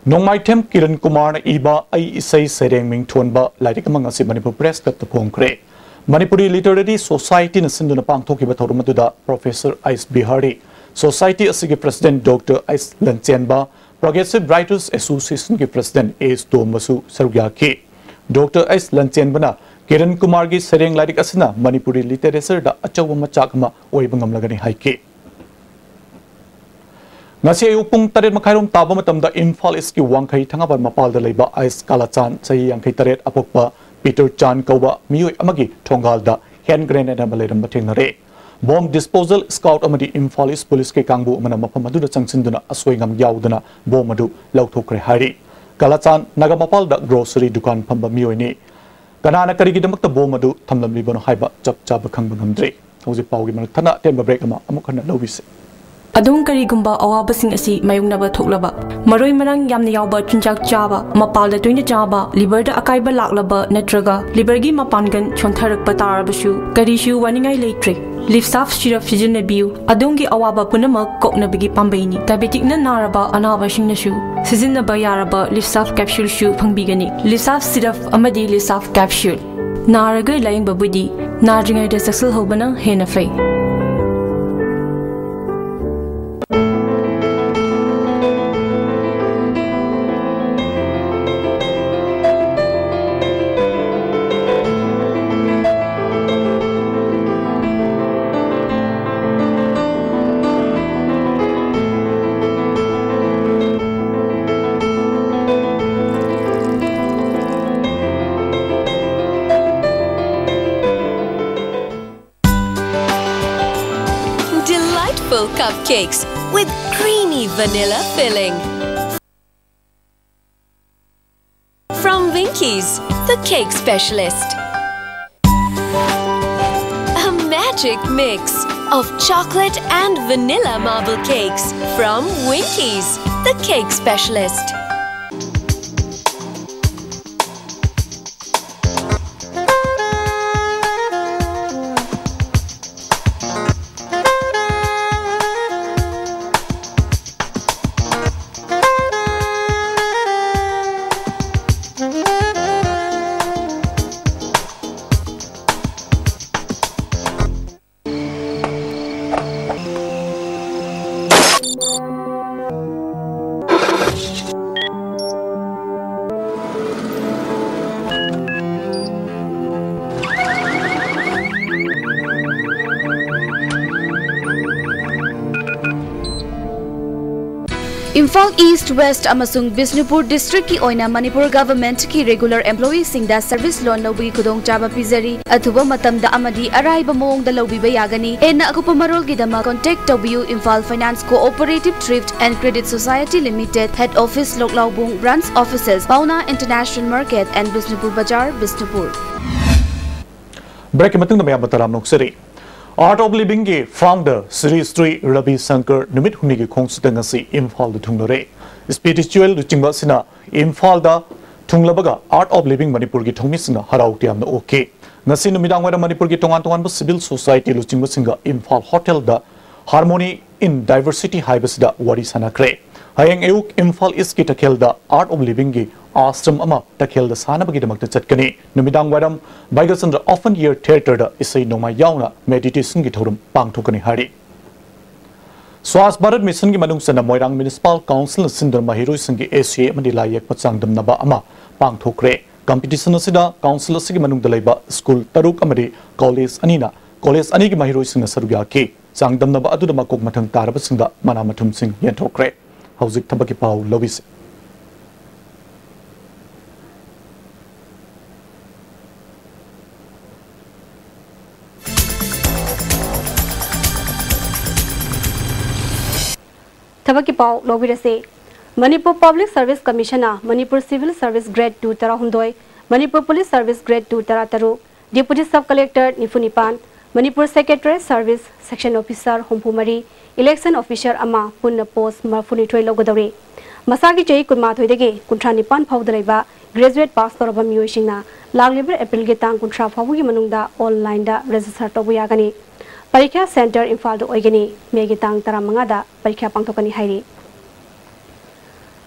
ꯅꯣꯡꯃꯥꯏꯊꯦꯝ ꯀꯤꯔꯟ ꯀꯨꯃꯥꯔꯅ ꯏꯕ ꯑꯩ ꯏꯁꯩ ꯁꯩꯔꯦꯡ ꯃꯤꯡ ꯊꯣꯟꯕ ꯂꯥꯏꯔꯤꯛ ꯑꯃ ꯉꯁꯤ ꯃꯅꯤꯄꯨꯔ ꯄ꯭ꯔꯦꯁ ꯀ꯭ꯂꯕꯇ ꯐꯣꯡꯈ꯭ꯔꯦ꯫ ꯃꯅꯤꯄꯨꯔꯤ ꯂꯤꯇꯔꯦꯔꯤ ꯁꯣꯁꯥꯏꯇꯤꯅ ꯁꯤꯟꯗꯨꯅ ꯄꯥꯡꯊꯣꯛꯈꯤꯕ ꯊꯧꯔꯝ ꯑꯗꯨꯗ ꯄ꯭ꯔꯣꯐꯦꯁꯔ ꯑꯩꯁ ꯕꯤꯍꯥꯔꯤ, ꯁꯣꯁꯥꯏꯇꯤ ꯑꯁꯤꯒꯤ ꯄ꯭ꯔꯁꯤꯗꯦꯟꯠ ꯗꯣꯛꯇꯔ ꯑꯩꯁ ꯂꯟꯆꯦꯟꯕ, ꯄ꯭ꯔꯣꯒ꯭ꯔꯦꯁꯤꯚ ꯔꯥꯏꯇꯔꯁ ꯑꯦꯁꯣꯁꯤꯌꯦꯁꯟꯒꯤ ꯄ꯭ꯔꯁꯤꯗꯦꯟꯠ ꯑꯦꯁ ꯇꯣꯝꯕꯁꯨ ꯁꯔꯨꯛ ꯌꯥꯈꯤ꯫ ꯗꯣꯛꯇꯔ ꯑꯩꯁ ꯂꯟꯆꯦꯟꯕꯅ ꯀꯤꯔꯟ ꯀꯨꯃꯥꯔꯒꯤ ꯁꯩꯔꯦꯡ ꯂꯥꯏꯔꯤꯛ ꯑꯁꯤꯅ ꯃꯅꯤꯄꯨꯔꯤ ꯂꯤꯇꯔꯦꯆꯔꯗ ꯑꯆꯧꯕ ꯃꯆꯥꯛ ꯑꯃ ꯑꯣꯏꯕ ꯉꯝꯂꯒꯅꯤ ꯍꯥꯏꯈꯤ꯫ ꯉꯁꯤ ꯑꯌꯨꯛ ꯄꯨꯡ ꯇꯔꯦꯠ ꯃꯈꯥꯏꯔꯣꯝ ꯇꯥꯕ ꯃꯇꯝꯗ ꯏꯝꯐꯥꯜ ꯏꯁꯀꯤ ꯋꯥꯡꯈꯩ ꯊꯪꯒꯥꯕꯥꯟ ꯃꯄꯥꯜꯗ ꯂꯩꯕ ꯑꯩꯁ ꯀꯥꯂꯥꯆꯥꯟ, ꯆꯍꯤ ꯌꯥꯡꯈꯩ ꯇꯔꯦꯠ, ꯑꯄꯣꯛꯄ ꯄꯤꯇꯔ ꯆꯥꯟ ꯀꯧꯕ ꯃꯤꯑꯣꯏ ꯑꯃꯒꯤ ꯊꯣꯡꯒꯥꯜꯗ ꯍꯦꯟ ꯒ꯭ꯔꯦꯅꯦꯗ ꯑꯃ ꯂꯩꯔꯝꯕ ꯊꯦꯡꯅꯔꯦ꯫ ꯕꯣꯝ ꯗꯤꯁꯄꯣꯖꯦꯜ ꯁ꯭ꯀꯥꯎꯠ ꯑꯃꯗꯤ ꯏꯝꯐꯥꯜ ꯏꯁ ꯄꯨꯂꯤꯁꯀꯤ ꯀꯥꯡꯕꯨ ꯑꯃꯅ ꯃꯐꯝ ꯑꯗꯨꯗ ꯆꯪꯁꯤꯟꯗꯨꯅ ꯑꯁꯣꯏ ꯑꯉꯥꯝ ꯌꯥꯎꯗꯅ ꯕꯣꯝ ꯑꯗꯨ ꯂꯧꯊꯣꯛꯈ꯭ꯔꯦ ꯍꯥꯏꯔꯤ꯫ ꯀꯥꯂꯥꯆꯥꯟ ꯅꯥꯒꯥꯃꯄꯥꯜꯗ ꯒ꯭ꯔꯣꯁꯔꯤ ꯗꯨꯀꯥꯟ ꯐꯝꯕ ꯃꯤꯑꯣꯏꯅꯤ꯫ ꯀꯅꯥꯅ ꯀꯔꯤꯒꯤꯗꯃꯛꯇ ꯕꯣꯝ ꯑꯗꯨ ꯊꯝꯂꯝꯂꯤꯕꯅꯣ ꯍꯥꯏꯕ ꯆꯞ ꯆꯥꯕ ꯈꯪꯕ ꯉꯝꯗ꯭ꯔꯤ꯫ ꯍꯧꯖꯤꯛ ꯄꯥꯎꯒꯤ ꯃꯔꯛ ꯊꯠꯅ ꯑꯇꯦꯟꯕ ꯕ꯭ꯔꯦꯛ ꯑꯃ ꯑꯃꯨꯛ ꯍꯟꯅ ꯂꯧꯕꯤꯁꯤ꯫ ꯑꯗꯣꯝ ꯀꯔꯤꯒꯨꯝꯕ ꯑꯋꯥꯕꯁꯤꯡ ꯑꯁꯤ ꯃꯥꯌꯣꯛꯅꯕ ꯊꯣꯛꯂꯕ, ꯃꯔꯣꯏ ꯃꯔꯥꯡ ꯌꯥꯝꯅ ꯌꯥꯎꯕ ꯆꯤꯟꯖꯥꯛ ꯆꯥꯕ, ꯃꯄꯥꯜꯗ ꯇꯣꯏꯅ ꯆꯥꯕ, ꯂꯤꯚꯔꯗ ꯑꯀꯥꯏꯕ ꯂꯥꯛꯂꯕ ꯅꯠꯇ꯭ꯔꯒ ꯂꯤꯚꯔꯒꯤ ꯃꯄꯥꯟꯒꯜ ꯁꯣꯟꯊꯔꯛꯄ ꯇꯥꯔꯕꯁꯨ ꯀꯔꯤꯁꯨ ꯋꯥꯅꯤꯡꯉꯥꯏ ꯂꯩꯇ꯭ꯔꯦ꯫ ꯂꯤꯞꯁꯥꯐ ꯁꯤꯔꯞ ꯁꯤꯖꯤꯟꯅꯕꯤꯌꯨ꯫ ꯑꯗꯣꯝꯒꯤ ꯑꯋꯥꯕ ꯄꯨꯝꯅꯃꯛ ꯀꯣꯛꯅꯕꯒꯤ ꯄꯥꯝꯕꯩꯅꯤ꯫ ꯗꯥꯏꯕꯦꯇꯤꯛꯅ ꯅꯥꯔꯕ ꯑꯅꯥꯕꯁꯤꯡꯅꯁꯨ ꯁꯤꯖꯤꯟꯅꯕ ꯌꯥꯔꯕ ꯂꯤꯞꯁꯥꯐ ꯀꯦꯞꯁꯨꯜꯁꯨ ꯐꯪꯕꯤꯒꯅꯤ꯫ ꯂꯤꯞꯁꯥꯐ ꯁꯤꯔꯞ ꯑꯃꯗꯤ ꯂꯤꯞꯁꯥꯐ ꯀꯦꯞꯁꯨꯜ꯫ ꯅꯥꯔꯒ ꯂꯥꯌꯦꯡꯕꯕꯨꯗꯤ ꯅꯥꯗ꯭ꯔꯤꯉꯩꯗ ꯆꯦꯛꯁꯤꯜꯍꯧꯕꯅ ꯍꯦꯟꯅ ꯐꯩ꯫ Delightful cupcakes with creamy vanilla filling. From Winkies, the cake specialist. A magic mix of chocolate and vanilla marble cakes from Winkies, the cake specialist. Imphal east, West ꯑꯃꯁꯨꯡ ꯕꯤꯁꯅꯨꯄꯨꯔ ꯗꯤꯁ꯭ꯠꯔꯤꯛꯀꯤ ꯑꯣꯏꯅ ꯃꯅꯤꯄꯨꯔ ꯒꯚꯔꯟꯃꯦꯟꯠꯀꯤ ꯔꯤꯒꯨꯂꯔ ꯑꯦꯝꯄ꯭ꯂꯣꯌꯤꯁꯤꯡꯗ ꯁꯔꯚꯤꯁ ꯂꯣꯟ ꯂꯧꯕꯒꯤ ꯈꯨꯗꯣꯡꯆꯥꯕ ꯄꯤꯖꯔꯤ꯫ ꯑꯊꯨꯕ ꯃꯇꯝꯗ ꯑꯃꯗꯤ ꯑꯔꯥꯏꯕ ꯃꯑꯣꯡꯗ ꯂꯧꯕꯤꯕ ꯌꯥꯒꯅꯤ꯫ ꯍꯦꯟꯅ ꯑꯀꯨꯞꯄ ꯃꯔꯣꯜꯒꯤꯗꯃꯛ contact ꯇꯧꯕꯤꯌꯨ, Imphal Finance Cooperative Thrift and Credit Society Limited, Head Office, ꯂꯣꯛꯂꯥꯎꯕꯨꯡ, Branch Offices, Paona International Market and Bishnupur Bazar, Bishnupur. ꯕ꯭ꯔꯦꯛꯀꯤ ꯃꯇꯨꯡꯗ ꯃꯌꯥꯝꯕꯨ ꯇꯔꯥꯝꯅ ꯑꯣꯛꯆꯔꯤ꯫ Art of Livingꯒꯤ founder Shri Shri Ravi Shankar ꯅꯨꯃꯤꯠ ꯍꯨꯝꯅꯤꯒꯤ ꯈꯣꯡꯆꯠꯇ ꯉꯁꯤ ꯏꯝꯐꯥꯜꯗ ꯊꯨꯡꯂꯔꯦ꯫ Spiritual ꯂꯨꯆꯤꯡꯕ ꯑꯁꯤꯅ ꯏꯝꯐꯥꯜꯗ ꯊꯨꯡꯂꯕꯒ Art of Living ꯃꯅꯤꯄꯨꯔꯒꯤ ꯊꯧꯃꯤꯁꯤꯡꯅ ꯍꯔꯥꯎ ꯇꯌꯥꯝꯅ ꯑꯣꯛꯈꯤ꯫ ꯉꯁꯤ ꯅꯨꯃꯤꯗꯥꯡ ꯋꯥꯏꯔꯝ ꯃꯅꯤꯄꯨꯔꯒꯤ ꯇꯣꯉꯥꯟ ꯇꯣꯉꯥꯟꯕ civil society ꯂꯨꯆꯤꯡꯕꯁꯤꯡꯒ ꯏꯝꯐꯥꯜ ꯍꯣꯇꯦꯜꯗ Harmony in Diversity ꯍꯥꯏꯕꯁꯤꯗ ꯋꯥꯔꯤ ꯁꯥꯟꯅꯈ꯭ꯔꯦ꯫ ꯍꯌꯦꯡ ꯑꯌꯨꯛ ꯏꯝꯐꯥꯜ ꯏꯁ꯭ꯠꯀꯤ ꯇꯈꯦꯜꯗ Art of Livingꯒꯤ ꯑꯥꯁ꯭ꯔꯝ ꯑꯃ ꯇꯈꯦꯜꯗ ꯁꯥꯅꯕꯒꯤꯗꯃꯛꯇ ꯆꯠꯀꯅꯤ꯫ ꯅꯨꯃꯤꯗꯥꯡ ꯋꯥꯏꯔꯝ ꯕꯥꯏꯒꯆꯟꯗ꯭ꯔ Open Air Theatreꯗ ꯏꯁꯩ ꯅꯣꯡꯃꯥꯏ ꯌꯥꯎꯅ meditationꯒꯤ ꯊꯧꯔꯝ ꯄꯥꯡꯊꯣꯛꯀꯅꯤ ꯍꯥꯏꯔꯤ꯫ Swachh Bharat Missionꯒꯤ ꯃꯅꯨꯡ ꯆꯟꯅ ꯃꯣꯏꯔꯥꯡ Municipal Councilꯅ ꯁꯤꯟꯗꯨꯅ ꯃꯍꯩꯔꯣꯏꯁꯤꯡꯒꯤ essay ꯑꯃꯗꯤ ꯂꯥꯏ ꯌꯦꯛꯄ ꯆꯥꯡꯗꯝꯅꯕ ꯑꯃ ꯄꯥꯡꯊꯣꯛꯈ꯭ꯔꯦ꯫ Competition ꯑꯁꯤꯗ council ꯑꯁꯤꯒꯤ ꯃꯅꯨꯡꯗ ꯂꯩꯕ school ꯇꯔꯨꯛ ꯑꯃꯗꯤ college ꯑꯅꯤꯅ college ꯑꯅꯤꯒꯤ ꯃꯍꯩꯔꯣꯏꯁꯤꯡꯅ ꯁꯔꯨꯛ ꯌꯥꯈꯤ꯫ ꯆꯥꯡꯗꯝꯅꯕ ꯑꯗꯨꯗ ꯃꯀꯣꯛ ꯃꯊꯪ ꯇꯥꯔꯕꯁꯤꯡꯗ ꯃꯅꯥ ꯃꯊꯨꯝꯁꯤꯡ ꯌꯦꯟꯊꯣꯛꯈ꯭ꯔꯦ꯫ ꯍꯧꯖꯤꯛ ꯊꯕꯛꯀꯤ ꯄꯥꯎ ꯂꯧꯕꯤꯁꯤ꯫ ꯊꯕꯛꯀꯤ ꯄꯥꯎ ꯂꯧꯕꯤꯔꯁꯤ꯫ Manipur Public Service Commissionꯅ Manipur Civil Service Grade two ꯇꯔꯥꯍꯨꯝꯗꯣꯏ, Manipur Police Service Grade two ꯇꯔꯥꯇꯔꯨꯛ, Deputy Sub Collector ꯅꯤꯐꯨ ꯅꯤꯄꯥꯟ, Manipur Secretariat Service Section Officer ꯍꯨꯝꯐꯨ ꯃꯔꯤ, Election Officer ꯑꯃ ꯄꯨꯟꯅ post ꯃꯔꯤꯐꯨꯅꯤꯊꯣꯏ ꯂꯧꯒꯗꯧꯔꯤ꯫ ꯃꯁꯥꯒꯤ ꯆꯍꯤ ꯀꯨꯟꯃꯥꯊꯣꯏꯗꯒꯤ ꯀꯨꯟꯊ꯭ꯔꯥ ꯅꯤꯄꯥꯟ ꯐꯥꯎꯗ ꯂꯩꯕ graduate pass ꯇꯧꯔꯕ ꯃꯤꯑꯣꯏꯁꯤꯡꯅ ꯂꯥꯛꯂꯤꯕ Aprilꯒꯤ ꯇꯥꯡ ꯀꯨꯟꯊ꯭ꯔꯥ ꯐꯥꯎꯕꯒꯤ ꯃꯅꯨꯡꯗ onlineꯗ register ꯇꯧꯕ ꯌꯥꯒꯅꯤ꯫ ꯄꯔꯤꯈ꯭ꯌꯥ centre ꯏꯝꯐꯥꯜꯗ ꯑꯣꯏꯒꯅꯤ꯫ Mayꯒꯤ ꯇꯥꯡ ꯇꯔꯥꯃꯉꯥꯗ ꯄꯔꯤꯈ꯭ꯌꯥ ꯄꯥꯡꯊꯣꯛꯀꯅꯤ ꯍꯥꯏꯔꯤ꯫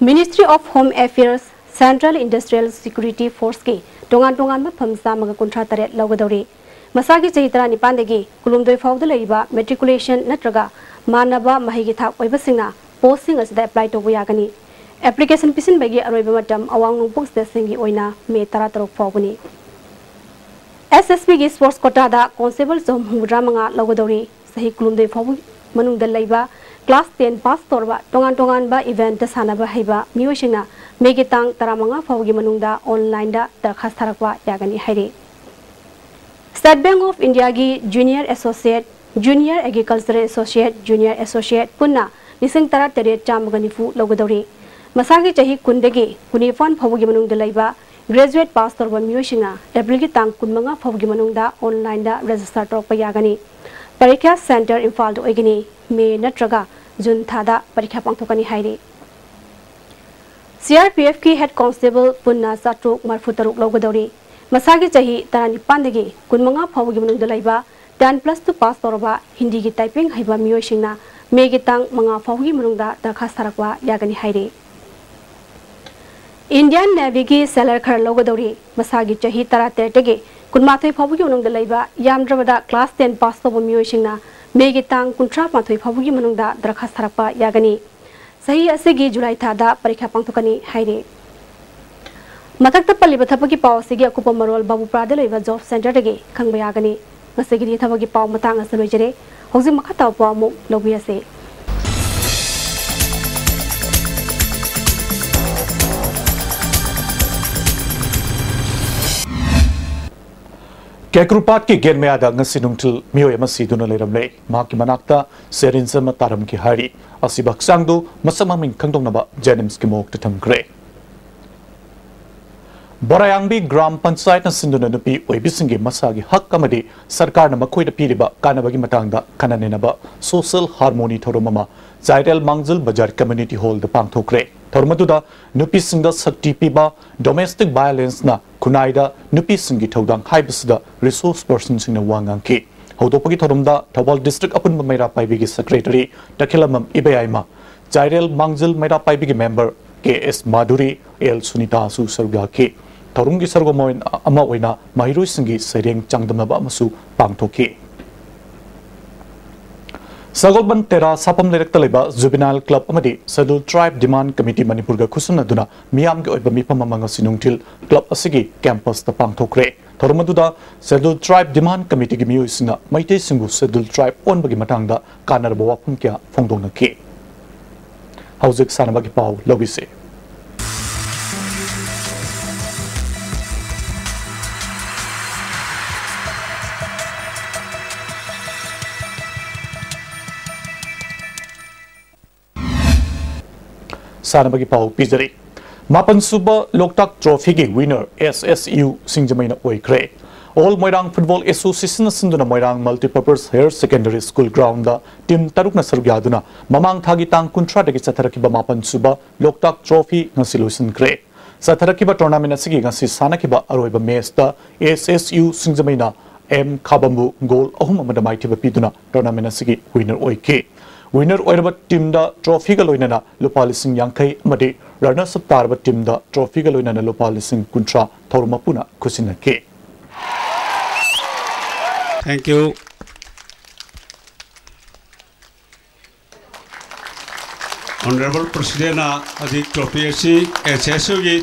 Ministry of Home Affairs, Central Industrial Security Forceꯀꯤ ꯇꯣꯉꯥꯟ ꯇꯣꯉꯥꯟꯕ ꯐꯝ ꯆꯥꯝꯃꯒ ꯀꯨꯟꯊ꯭ꯔꯥ ꯇꯔꯦꯠ ꯂꯧꯒꯗꯧꯔꯤ꯫ ꯃꯁꯥꯒꯤ ꯆꯍꯤ ꯇꯔꯥꯅꯤꯄꯥꯟꯗꯒꯤ ꯀꯨꯟꯍꯨꯝꯗꯣꯏ ꯐꯥꯎꯗ ꯂꯩꯔꯤꯕ matriculation ꯅꯠꯇ꯭ꯔꯒ ꯃꯥꯟꯅꯕ ꯃꯍꯩꯒꯤ ꯊꯥꯛ ꯑꯣꯏꯕꯁꯤꯡꯅ postꯁꯤꯡ ꯑꯁꯤꯗ apply ꯇꯧꯕ ꯌꯥꯒꯅꯤ꯫ Application ꯄꯤꯁꯤꯟꯕꯒꯤ ꯑꯔꯣꯏꯕ ꯃꯇꯝ ꯑꯋꯥꯡ ꯅꯣꯡꯄꯣꯛ stateꯁꯤꯡꯒꯤ ꯑꯣꯏꯅ May ꯇꯔꯥꯇꯔꯨꯛ ꯐꯥꯎꯕꯅꯤ꯫ SSBꯒꯤ sports quotaꯗ constable ꯆꯍꯨꯝ ꯍꯨꯝꯐꯨꯇꯔꯥ ꯃꯉꯥ ꯂꯧꯒꯗꯧꯔꯤ꯫ ꯆꯍꯤ ꯀꯨꯟꯍꯨꯝꯗꯣꯏ ꯐꯥꯎꯕ ꯃꯅꯨꯡꯗ ꯂꯩꯕ class ten pass ꯇꯧꯔꯕ, ꯇꯣꯉꯥꯟ ꯇꯣꯉꯥꯟꯕ event ꯁꯥꯟꯅꯕ ꯍꯩꯕ ꯃꯤꯑꯣꯏꯁꯤꯡꯅ ꯃꯦꯒꯤ ꯇꯥꯡ ꯇꯔꯥꯃꯉꯥ ꯐꯥꯎꯕꯒꯤ ꯃꯅꯨꯡꯗ online ꯗ ꯗꯔꯈꯥꯁ ꯊꯥꯔꯛꯄ ꯌꯥꯒꯅꯤ ꯍꯥꯏꯔꯤ꯫ State Bank of India ꯒꯤ Junior Associate, Junior Agricultural Associate, Junior Associate ꯄꯨꯟꯅ ꯂꯤꯁꯤꯡ ꯇꯔꯥ ꯇꯔꯦꯠ ꯆꯥꯝꯃꯒ ꯅꯤꯐꯨ ꯂꯧꯒꯗꯧꯔꯤ꯫ ꯃꯁꯥꯒꯤ ꯆꯍꯤ ꯀꯨꯟꯗꯒꯤ ꯀꯨꯟꯅꯤꯄꯥꯟ ꯐꯥꯎꯕꯒꯤ ꯃꯅꯨꯡꯗ ꯂꯩꯕ graduate pass ꯇꯧꯔꯕ ꯃꯤꯑꯣꯏꯁꯤꯡꯅ April ꯒꯤ ꯇꯥꯡ ꯀꯨꯟꯃꯉꯥ ꯐꯥꯎꯕꯒꯤ ꯃꯅꯨꯡꯗ online ꯗ register ꯇꯧꯔꯛꯄ ꯌꯥꯒꯅꯤ꯫ ꯄꯔꯤꯈ꯭ꯌꯥ center ꯏꯝꯐꯥꯜꯗ ꯑꯣꯏꯒꯅꯤ꯫ May ꯅꯠꯇ꯭ꯔꯒ June ꯊꯥꯗ ꯄꯔꯤꯈ꯭ꯌꯥ ꯄꯥꯡꯊꯣꯛꯀꯅꯤ ꯍꯥꯏꯔꯤ꯫ C R P F ꯀꯤ head constable ꯄꯨꯟꯅ ꯆꯥꯇ꯭ꯔꯨꯛ ꯃꯔꯤꯐꯨ ꯇꯔꯨꯛ ꯂꯧꯒꯗꯧꯔꯤ꯫ ꯃꯁꯥꯒꯤ ꯆꯍꯤ ꯇꯔꯥꯅꯤꯄꯥꯟꯗꯒꯤ ꯀꯨꯟꯃꯉꯥ ꯐꯥꯎꯕꯒꯤ ꯃꯅꯨꯡꯗ ꯂꯩꯕ ten plus two pass ꯇꯧꯔꯕ ꯍꯤꯟꯗꯤꯒꯤ typing ꯍꯩꯕ ꯃꯤꯑꯣꯏꯁꯤꯡꯅ May ꯒꯤ ꯇꯥꯡ ꯃꯉꯥ ꯐꯥꯎꯕꯒꯤ ꯃꯅꯨꯡꯗ ꯗꯔꯈꯥꯁ ꯊꯥꯔꯛꯄ ꯌꯥꯒꯅꯤ ꯍꯥꯏꯔꯤ꯫ Indian Navy ꯒꯤ sailor ꯈꯔ ꯂꯧꯒꯗꯧꯔꯤ꯫ ꯃꯁꯥꯒꯤ ꯆꯍꯤ ꯇꯔꯥꯇꯔꯦꯠꯇꯒꯤ ꯀꯨꯟꯃꯥꯊꯣꯏ ꯐꯥꯎꯕꯒꯤ ꯃꯅꯨꯡꯗ ꯂꯩꯕ, ꯌꯥꯝꯗ꯭ꯔꯕꯗ class ten pass ꯇꯧꯕ ꯃꯤꯑꯣꯏꯁꯤꯡꯅ May ꯒꯤ ꯇꯥꯡ ꯀꯨꯟꯊ꯭ꯔꯥ ꯃꯥꯊꯣꯏ ꯐꯥꯎꯕꯒꯤ ꯃꯅꯨꯡꯗ ꯗꯔꯈꯥꯁ ꯊꯥꯔꯛꯄ ꯌꯥꯒꯅꯤ꯫ ꯆꯍꯤ ꯑꯁꯤꯒꯤ July ꯊꯥꯗ ꯄꯔꯤꯈꯥ ꯄꯥꯡꯊꯣꯛꯀꯅꯤ ꯍꯥꯏꯔꯤ꯫ ꯃꯊꯛꯇ ꯄꯜꯂꯤꯕ ꯊꯕꯛꯀꯤ ꯄꯥꯎ ꯑꯁꯤꯒꯤ ꯑꯀꯨꯞꯄ ꯃꯔꯣꯜ ꯕꯥꯕꯨꯄ꯭ꯔꯥꯗ ꯂꯩꯕ job center ꯗꯒꯤ ꯈꯪꯕ ꯌꯥꯒꯅꯤ꯫ ꯉꯁꯤꯒꯤꯗꯤ ꯊꯕꯛꯀꯤ ꯄꯥꯎ ꯃꯇꯥꯡ ꯑꯁꯤꯗ ꯂꯣꯏꯖꯔꯦ꯫ ꯍꯧꯖꯤꯛ ꯃꯈꯥ ꯇꯥꯕ ꯄꯥꯎ ꯑꯃꯨꯛ ꯂꯧꯕꯤꯔꯁꯤ꯫ ꯀꯦꯀ꯭ꯔꯨꯄꯥꯠꯀꯤ ꯒꯦꯠ ꯃꯌꯥꯗ ꯉꯁꯤ ꯅꯨꯡꯊꯤꯜ ꯃꯤꯑꯣꯏ ꯑꯃ ꯁꯤꯗꯨꯅ ꯂꯩꯔꯝꯂꯦ꯫ ꯃꯍꯥꯛꯀꯤ ꯃꯅꯥꯛꯇ syringe ꯑꯃ ꯇꯥꯔꯝꯈꯤ ꯍꯥꯏꯔꯤ꯫ ꯑꯁꯤꯕ ꯍꯛꯆꯥꯡꯗꯨ ꯃꯁꯛ ꯃꯃꯤꯡ ꯈꯪꯗꯣꯛꯅꯕ JNIMS ꯀꯤ morgue ꯇ ꯊꯝꯈ꯭ꯔꯦ꯫ ꯕꯣꯔꯥꯌꯥꯡꯕꯤ ꯒ꯭ꯔꯥꯝ ꯄꯟꯆꯥꯌꯠꯅ ꯁꯤꯟꯗꯨꯅ ꯅꯨꯄꯤ ꯑꯣꯏꯕꯤꯁꯤꯡꯒꯤ ꯃꯁꯥꯒꯤ ꯍꯛ ꯑꯃꯗꯤ ꯁꯔꯀꯥꯔꯅ ꯃꯈꯣꯏꯗ ꯄꯤꯔꯤꯕ ꯀꯥꯟꯅꯕꯒꯤ ꯃꯇꯥꯡꯗ ꯈꯟꯅ ꯅꯩꯅꯕ social harmony ꯊꯧꯔꯝ ꯑꯃ ꯆꯥꯏꯔꯦꯜ ꯃꯥꯡꯖꯤꯜ ꯕꯖꯥꯔ community hall ꯗ ꯄꯥꯡꯊꯣꯛꯈ꯭ꯔꯦ꯫ ꯊꯧꯔꯝ ꯑꯗꯨꯗ ꯅꯨꯄꯤꯁꯤꯡꯗ ꯁꯛꯇꯤ ꯄꯤꯕ, domestic violence ꯅ ꯈꯨꯟꯅꯥꯏꯗ ꯅꯨꯄꯤꯁꯤꯡꯒꯤ ꯊꯧꯗꯥꯡ ꯍꯥꯏꯕꯁꯤꯗ resource person ꯁꯤꯡꯅ ꯋꯥ ꯉꯥꯡꯈꯤ꯫ ꯍꯧꯗꯣꯛꯄꯒꯤ ꯊꯧꯔꯝꯗ ꯊꯧꯕꯥꯜ district ꯑꯄꯨꯟꯕ ꯃꯩꯔꯥ ꯄꯥꯏꯕꯤꯒꯤ secretary ꯇꯈꯦꯂꯝꯕꯝ ꯏꯕꯦꯌꯥꯏꯃ, ꯆꯥꯏꯔꯦꯜ ꯃꯥꯡꯖꯤꯜ ꯃꯩꯔꯥ ꯄꯥꯏꯕꯤꯒꯤ member K S ꯃꯥꯙꯨꯔꯤ, L ꯁꯨꯅꯤꯇꯥꯁꯨ ꯁꯔꯨꯛ ꯌꯥꯈꯤ꯫ ꯊꯧꯔꯝꯒꯤ ꯁꯔꯨꯛ ꯑꯃ ꯑꯣꯏꯅ, ꯑꯃ ꯑꯣꯏꯅ ꯃꯍꯩꯔꯣꯏꯁꯤꯡꯒꯤ ꯁꯩꯔꯦꯡ ꯆꯥꯡꯗꯝꯅꯕ ꯑꯃꯁꯨ ꯄꯥꯡꯊꯣꯛꯈꯤ꯫ ꯁꯒꯣꯜꯕꯟ ꯇꯦꯔꯥ ꯁꯥꯐꯝ ꯂꯩꯔꯛꯇ ꯂꯩꯕ Juvenile Club ꯑꯃꯗꯤ Scheduled Tribe Demand Committee ꯃꯅꯤꯄꯨꯔꯒ ꯈꯨꯠꯁꯝꯅꯗꯨꯅ ꯃꯤꯌꯥꯝꯒꯤ ꯑꯣꯏꯕ ꯃꯤꯐꯝ ꯑꯃ ꯉꯁꯤ ꯅꯨꯡꯊꯤꯜ club ꯑꯁꯤꯒꯤ campus ꯇ ꯄꯥꯡꯊꯣꯛꯈ꯭ꯔꯦ꯫ ꯊꯧꯔꯝ ꯑꯗꯨꯗ Scheduled Tribe Demand Committee ꯒꯤ ꯃꯤꯑꯣꯏꯁꯤꯡꯅ ꯃꯩꯇꯩꯁꯤꯡꯕꯨ Scheduled Tribe ꯑꯣꯟꯕꯒꯤ ꯃꯇꯥꯡꯗ ꯀꯥꯟꯅꯔꯕ ꯋꯥꯐꯝ ꯀꯌꯥ ꯐꯣꯡꯗꯣꯛꯅꯈꯤ꯫ ꯍꯧꯖꯤꯛ ꯁꯥꯟꯅꯕꯒꯤ ꯄꯥꯎ ꯂꯧꯕꯤꯁꯦ꯫ ꯁꯥꯟꯅꯕꯒꯤ ꯄꯥꯎ ꯄꯤꯖꯔꯤ꯫ ꯃꯥꯄꯟ ꯁꯨꯕ ꯂꯣꯛꯇꯥꯛ Trophy ꯒꯤ winner S S U ꯁꯤꯡꯖꯃꯩꯅ ꯑꯣꯏꯈ꯭ꯔꯦ꯫ All Moirang Football Association ꯅ ꯁꯤꯟꯗꯨꯅ ꯃꯣꯏꯔꯥꯡ Multipurpose Higher Secondary School ground ꯗ team ꯇꯔꯨꯛꯅ ꯁꯔꯨꯛ ꯌꯥꯗꯨꯅ ꯃꯃꯥꯡ ꯊꯥꯒꯤ ꯇꯥꯡ ꯀꯨꯟꯊ꯭ꯔꯥꯗꯒꯤ ꯆꯠꯊꯔꯛꯈꯤꯕ ꯃꯥꯄꯟ ꯁꯨꯕ ꯂꯣꯛꯇꯥꯛ Trophy ꯉꯁꯤ ꯂꯣꯏꯁꯤꯟꯈ꯭ꯔꯦ꯫ ꯆꯠꯊꯔꯛꯈꯤꯕ tournament ꯑꯁꯤꯒꯤ ꯉꯁꯤ ꯁꯥꯟꯅꯈꯤꯕ ꯑꯔꯣꯏꯕ match ꯇ S S U ꯁꯤꯡꯖꯃꯩꯅ M ꯈꯥꯕꯝꯕꯨ goal ꯑꯍꯨꯝ ꯑꯃꯗ ꯃꯥꯏꯊꯤꯕ ꯄꯤꯗꯨꯅ tournament ꯑꯁꯤꯒꯤ winner ꯑꯣꯏꯈꯤ꯫ Winner ꯑꯣꯏꯔꯕ team ꯗ trophy ꯒ ꯂꯣꯏꯅꯅ ꯂꯨꯄꯥ ꯂꯤꯁꯤꯡ ꯌꯥꯡꯈꯩ ꯑꯃꯗꯤ runners up ꯇꯥꯔꯕ team ꯗ trophy ꯒ ꯂꯣꯏꯅꯅ ꯂꯨꯄꯥ ꯂꯤꯁꯤꯡ ꯀꯨꯟꯊ꯭ꯔꯥ ꯊꯧꯔꯝ ꯃꯄꯨꯅ ꯈꯨꯠꯁꯤꯟꯅꯈꯤ꯫ Thank you꯫ Honourable President ꯅ ꯍꯧꯖꯤꯛ trophy ꯑꯁꯤ S S U ꯒꯤ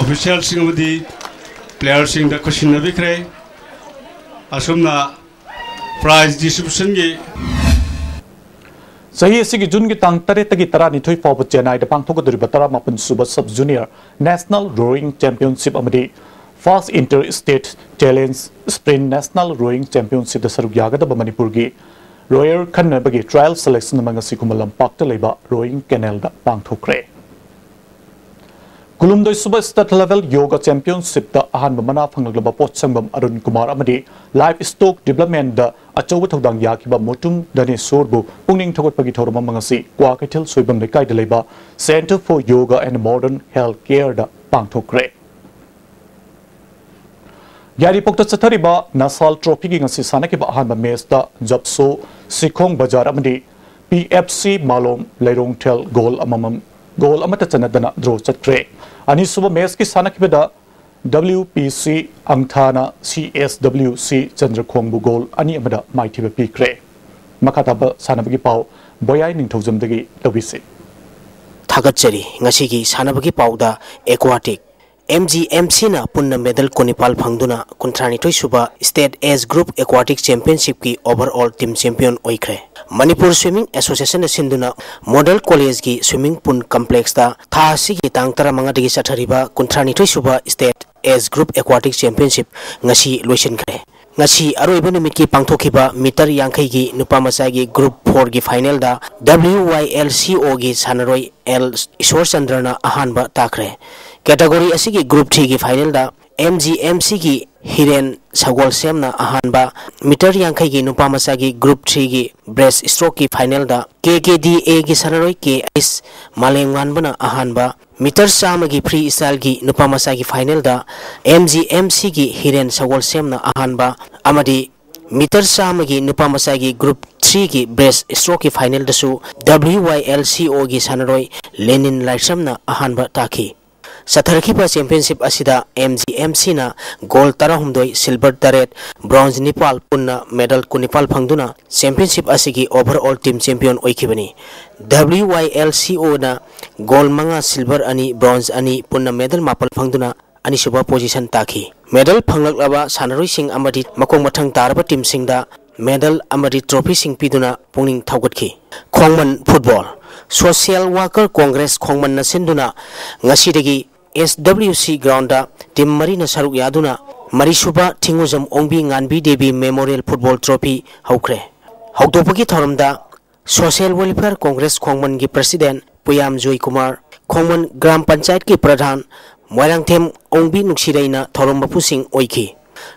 official ꯁꯤꯡ ꯑꯃꯗꯤ player ꯁꯤꯡꯗ ꯈꯨꯠꯁꯤꯟꯅꯕꯤꯈ꯭ꯔꯦ꯫ ꯑꯁꯨꯝꯅ prize distribution ꯒꯤ ꯆꯍꯤ ꯑꯁꯤꯒꯤ June ꯒꯤ ꯇꯥꯡ ꯇꯔꯦꯠꯇꯒꯤ ꯇꯔꯥꯅꯤꯊꯣꯏ ꯐꯥꯎꯕ ꯆꯦꯟꯅꯥꯏꯗ ꯄꯥꯡꯊꯣꯛꯀꯗꯧꯔꯤꯕ ꯇꯔꯥꯃꯥꯄꯟ ꯁꯨꯕ Sub Junior National Rowing Championship ꯑꯃꯗꯤ First Inter State Challenge Sprint National Rowing Championship ꯇ ꯁꯔꯨꯛ ꯌꯥꯒꯗꯕ ꯃꯅꯤꯄꯨꯔꯒꯤ rower ꯈꯟꯅꯕꯒꯤ trial selection ꯑꯃ ꯉꯁꯤ ꯈꯨꯃꯟ ꯂꯝꯄꯥꯛꯇ ꯂꯩꯕ rowing canal ꯗ ꯄꯥꯡꯊꯣꯛꯈ꯭ꯔꯦ꯫ ꯀꯨꯟꯍꯨꯝꯗꯣꯏ ꯁꯨꯕ State Level Yoga Championship ꯇ ꯑꯍꯥꯟꯕ ꯃꯅꯥ ꯐꯪꯂꯛꯂꯕ ꯄꯣꯠꯁꯪꯕꯝ ꯑꯔꯨꯟ ꯀꯨꯃꯥꯔ ꯑꯃꯗꯤ Livestock Development ꯗ ꯑꯆꯧꯕ ꯊꯧꯗꯥꯡ ꯌꯥꯈꯤꯕ ꯃꯣꯇꯨꯝ ꯙꯅꯦꯁꯣꯔꯕꯨ ꯄꯨꯛꯅꯤꯡ ꯊꯧꯒꯠꯄꯒꯤ ꯊꯧꯔꯝ ꯑꯃ ꯉꯁꯤ ꯀ꯭ꯋꯥꯀꯩꯊꯦꯜ ꯁꯣꯏꯕꯝ ꯂꯩꯀꯥꯏꯗ ꯂꯩꯕ Centre for Yoga and Modern Health Care ꯗ ꯄꯥꯡꯊꯣꯛꯈ꯭ꯔꯦ꯫ ꯌꯥꯏꯔꯤꯄꯣꯛꯇ ꯆꯠꯊꯔꯤꯕ ꯅꯁꯥꯜ Trophy ꯒꯤ ꯉꯁꯤ ꯁꯥꯟꯅꯈꯤꯕ ꯑꯍꯥꯟꯕ match ꯇ ꯖꯞꯁꯣ ꯁꯤꯈꯣꯡ ꯕꯖꯥꯔ ꯑꯃꯗꯤ P F C ꯃꯥꯂꯣꯝ ꯂꯩꯔꯣꯡꯊꯦꯜ goal ꯑꯃꯃꯝ, goal ꯑꯃꯠꯇ ꯆꯟꯅꯗꯅ draw ꯆꯠꯈ꯭ꯔꯦ꯫ ꯑꯅꯤꯁꯨꯕ match ꯀꯤ ꯁꯥꯟꯅꯈꯤꯕꯗ W P C ꯑꯪꯊꯥꯅ C S W C ꯆꯟꯗ꯭ꯔꯈꯣꯡꯕꯨ goal ꯑꯅꯤ ꯑꯃꯗ ꯃꯥꯏꯊꯤꯕ ꯄꯤꯈ꯭ꯔꯦ꯫ ꯃꯈꯥ ꯇꯥꯕ ꯁꯥꯟꯅꯕꯒꯤ ꯄꯥꯎ ꯕꯣꯌꯥꯏ ꯅꯤꯡꯊꯧꯖꯝꯗꯒꯤ ꯇꯧꯕꯤꯁꯤ꯫ ꯊꯥꯒꯠꯆꯔꯤ꯫ ꯉꯁꯤꯒꯤ ꯁꯥꯟꯅꯕꯒꯤ ꯄꯥꯎꯗ ꯑꯦꯀ꯭ꯋꯥꯇꯤꯛ ꯑꯦꯝ ꯖꯤ ꯑꯦꯝ ꯁꯤꯅ ꯄꯨꯟꯅ ꯃꯦꯗꯜ ꯀꯨꯟꯅꯤꯄꯥꯜ ꯐꯪꯗꯨꯅ ꯀꯨꯟꯊ꯭ꯔꯥꯅꯤꯊꯣꯏ ꯁꯨꯕ ꯁ꯭ꯇꯦꯠ ꯑꯦꯖ ꯒ꯭ꯔꯨꯞ ꯑꯦꯀ꯭ꯋꯥꯇꯤꯛ ꯆꯦꯝꯄꯤꯌꯟꯁꯤꯞꯀꯤ ꯑꯣꯚꯔ ꯑꯣꯜ ꯇꯤꯝ ꯆꯦꯝꯄꯤꯌꯟ ꯑꯣꯏꯈ꯭ꯔꯦ꯫ ꯃꯅꯤꯄꯨꯔ ꯁ꯭ꯋꯤꯃꯤꯡ ꯑꯦꯁꯣꯁꯤꯌꯦꯁꯟꯅ ꯁꯤꯟꯗꯨꯅ ꯃꯣꯗꯦꯜ ꯀꯣꯂꯦꯖꯀꯤ ꯁ꯭ꯋꯤꯃꯤꯡ ꯄꯨꯜ ꯀꯝꯄ꯭ꯂꯦꯛꯁꯇ ꯊꯥ ꯑꯁꯤꯒꯤ ꯇꯥꯡ ꯇꯔꯥꯃꯉꯥꯗꯒꯤ ꯆꯠꯊꯔꯤꯕ ꯀꯨꯟꯊ꯭ꯔꯥꯅꯤꯊꯣꯏ ꯁꯨꯕ ꯁ꯭ꯇꯦꯠ ꯑꯦꯖ ꯒ꯭ꯔꯨꯞ ꯑꯦꯀ꯭ꯋꯥꯇꯤꯛ ꯆꯦꯝꯄꯤꯌꯟꯁꯤꯞ ꯉꯁꯤ ꯂꯣꯏꯁꯤꯟꯈ꯭ꯔꯦ꯫ ꯉꯁꯤ ꯑꯔꯣꯏꯕ ꯅꯨꯃꯤꯠꯀꯤ ꯄꯥꯡꯊꯣꯛꯈꯤꯕ ꯃꯤꯇꯔ ꯌꯥꯡꯈꯩꯒꯤ ꯅꯨꯄꯥ ꯃꯆꯥꯒꯤ ꯒ꯭ꯔꯨꯞ ꯐꯣꯔꯒꯤ ꯐꯥꯏꯅꯦꯜꯗ ꯗꯕ꯭ꯂꯤꯌꯨ ꯋꯥꯏ ꯑꯦꯜ ꯁꯤ ꯑꯣꯒꯤ ꯁꯥꯟꯅꯔꯣꯏ ꯑꯦꯜ ꯏꯁꯣꯔꯆꯟꯗ꯭ꯔꯅ ꯑꯍꯥꯟꯕ ꯇꯥꯈ꯭ꯔꯦ꯫ ꯀꯦꯇꯥꯒꯣꯔꯤ ꯑꯁꯤꯒꯤ ꯒ꯭ꯔꯨꯞ ꯊ꯭ꯔꯤꯒꯤ ꯐꯥꯏꯅꯦꯜꯗ ꯑꯦꯝ ꯖꯤ ꯑꯦꯝ ꯁꯤꯒꯤ ꯍꯤꯔꯦꯟ ꯁꯒꯣꯜꯁꯦꯝꯅ ꯑꯍꯥꯟꯕ, ꯃꯤꯇꯔ ꯌꯥꯡꯈꯩꯒꯤ ꯅꯨꯄꯥ ꯃꯆꯥꯒꯤ ꯒ꯭ꯔꯨꯞ ꯊ꯭ꯔꯤꯒꯤ ꯕ꯭ꯔꯦꯁ ꯁ꯭ꯇ꯭ꯔꯣꯛꯀꯤ ꯐꯥꯏꯅꯦꯜꯗ ꯀꯦ ꯀꯦ ꯗꯤ ꯑꯦꯒꯤ ꯁꯥꯟꯅꯔꯣꯏ ꯀꯦ ꯑꯩꯁ ꯃꯥꯂꯦꯝꯉꯥꯟꯕꯅ ꯑꯍꯥꯟꯕ, ꯃꯤꯇꯔ ꯆꯥꯝꯃꯒꯤ ꯐ꯭ꯔꯤ ꯁ꯭ꯇꯥꯏꯜꯒꯤ ꯅꯨꯄꯥ ꯃꯆꯥꯒꯤ ꯐꯥꯏꯅꯦꯜꯗ ꯑꯦꯝ ꯖꯤ ꯑꯦꯝ ꯁꯤꯒꯤ ꯍꯤꯔꯦꯟ ꯁꯒꯣꯜꯁꯦꯝꯅ ꯑꯍꯥꯟꯕ ꯑꯃꯗꯤ ꯃꯤꯇꯔ ꯆꯥꯝꯃꯒꯤ ꯅꯨꯄꯥ ꯃꯆꯥꯒꯤ ꯒ꯭ꯔꯨꯞ ꯊ꯭ꯔꯤꯒꯤ ꯕ꯭ꯔꯦꯁ ꯁ꯭ꯇ꯭ꯔꯣꯛꯀꯤ ꯐꯥꯏꯅꯦꯜꯗꯁꯨ ꯗꯕ꯭ꯂꯤꯌꯨ ꯋꯥꯏ ꯑꯦꯜ ꯁꯤ ꯑꯣꯒꯤ ꯁꯥꯟꯅꯔꯣꯏ ꯂꯦꯅꯤꯟ ꯂꯥꯏꯁ꯭ꯔꯝꯅ ꯑꯍꯥꯟꯕ ꯇꯥꯈꯤ꯫ ꯆꯠꯊꯔꯛꯈꯤꯕ ꯆꯦꯝꯄꯤꯌꯟꯁꯤꯞ ꯑꯁꯤꯗ ꯑꯦꯝ ꯖꯤ ꯑꯦꯝ ꯁꯤꯅ ꯒꯣꯜ ꯇꯔꯥꯍꯨꯝꯗꯣꯏ, ꯁꯤꯜꯚꯔ ꯇꯔꯦꯠ, ꯕ꯭ꯔꯣꯟꯖ ꯅꯤꯄꯥꯜ, ꯄꯨꯟꯅ ꯃꯦꯗꯜ ꯀꯨꯟꯅꯤꯄꯥꯜ ꯐꯪꯗꯨꯅ ꯆꯦꯝꯄꯤꯌꯟꯁꯤꯞ ꯑꯁꯤꯒꯤ ꯑꯣꯚꯔ ꯑꯣꯜ ꯇꯤꯝ ꯆꯦꯝꯄꯤꯌꯟ ꯑꯣꯏꯈꯤꯕꯅꯤ꯫ ꯗꯕ꯭ꯂꯤꯌꯨ ꯋꯥꯏ ꯑꯦꯜ ꯁꯤ ꯑꯣꯅ ꯒꯣꯜ ꯃꯉꯥ, ꯁꯤꯜꯚꯔ ꯑꯅꯤ, ꯕ꯭ꯔꯣꯟꯖ ꯑꯅꯤ, ꯄꯨꯟꯅ ꯃꯦꯗꯜ ꯃꯥꯄꯜ ꯐꯪꯗꯨꯅ ꯑꯅꯤꯁꯨꯕ ꯄꯣꯖꯤꯁꯟ ꯇꯥꯈꯤ꯫ ꯃꯦꯗꯜ ꯐꯪꯂꯛꯂꯕ ꯁꯥꯟꯅꯔꯣꯏꯁꯤꯡ ꯑꯃꯗꯤ ꯃꯈꯣꯡ ꯃꯊꯪ ꯇꯥꯔꯕ ꯇꯤꯝꯁꯤꯡꯗ ꯃꯦꯗꯜ ꯑꯃꯗꯤ ꯇ꯭ꯔꯣꯐꯤꯁꯤꯡ ꯄꯤꯗꯨꯅ ꯄꯨꯛꯅꯤꯡ ꯊꯧꯒꯠꯈꯤ꯫ Khongman football. Social worker Congress ꯈꯣꯡꯃꯟꯅ ꯁꯤꯟꯗꯨꯅ ꯉꯁꯤꯗꯒꯤ S W C ground team ꯃꯔꯤꯅ ꯁꯔꯨꯛ ꯌꯥꯗꯨꯅ ꯃꯔꯤꯁꯨꯕ Thingujam Ongbi Nganbi Devi memorial football trophy ꯍꯧꯈ꯭ꯔꯦ꯫ ꯍꯧꯗꯣꯛꯄꯒꯤ ꯊꯧꯔꯝꯗ ꯁꯣꯁꯤꯌꯦꯜ ꯋꯦꯜꯐꯤꯌꯔ ꯀꯣꯡꯒ꯭ꯔꯦꯁ ꯈꯣꯡꯃꯟꯒꯤ ꯄ꯭ꯔꯁꯤꯗꯦꯟ ꯄꯨꯌꯥꯝ ꯖꯣꯏꯀꯨꯃꯥꯔ, ꯈꯣꯡꯃꯟ ꯒ꯭ꯔꯥꯝ ꯄꯟꯆꯥꯌꯠꯀꯤ ꯄ꯭ꯔꯙꯥꯟ ꯃꯣꯏꯔꯥꯡꯊꯦꯝ ꯑꯣꯡꯕꯤ ꯅꯨꯡꯁꯤꯔꯩꯅ ꯊꯧꯔꯝ ꯃꯄꯨꯁꯤꯡ ꯑꯣꯏꯈꯤ꯫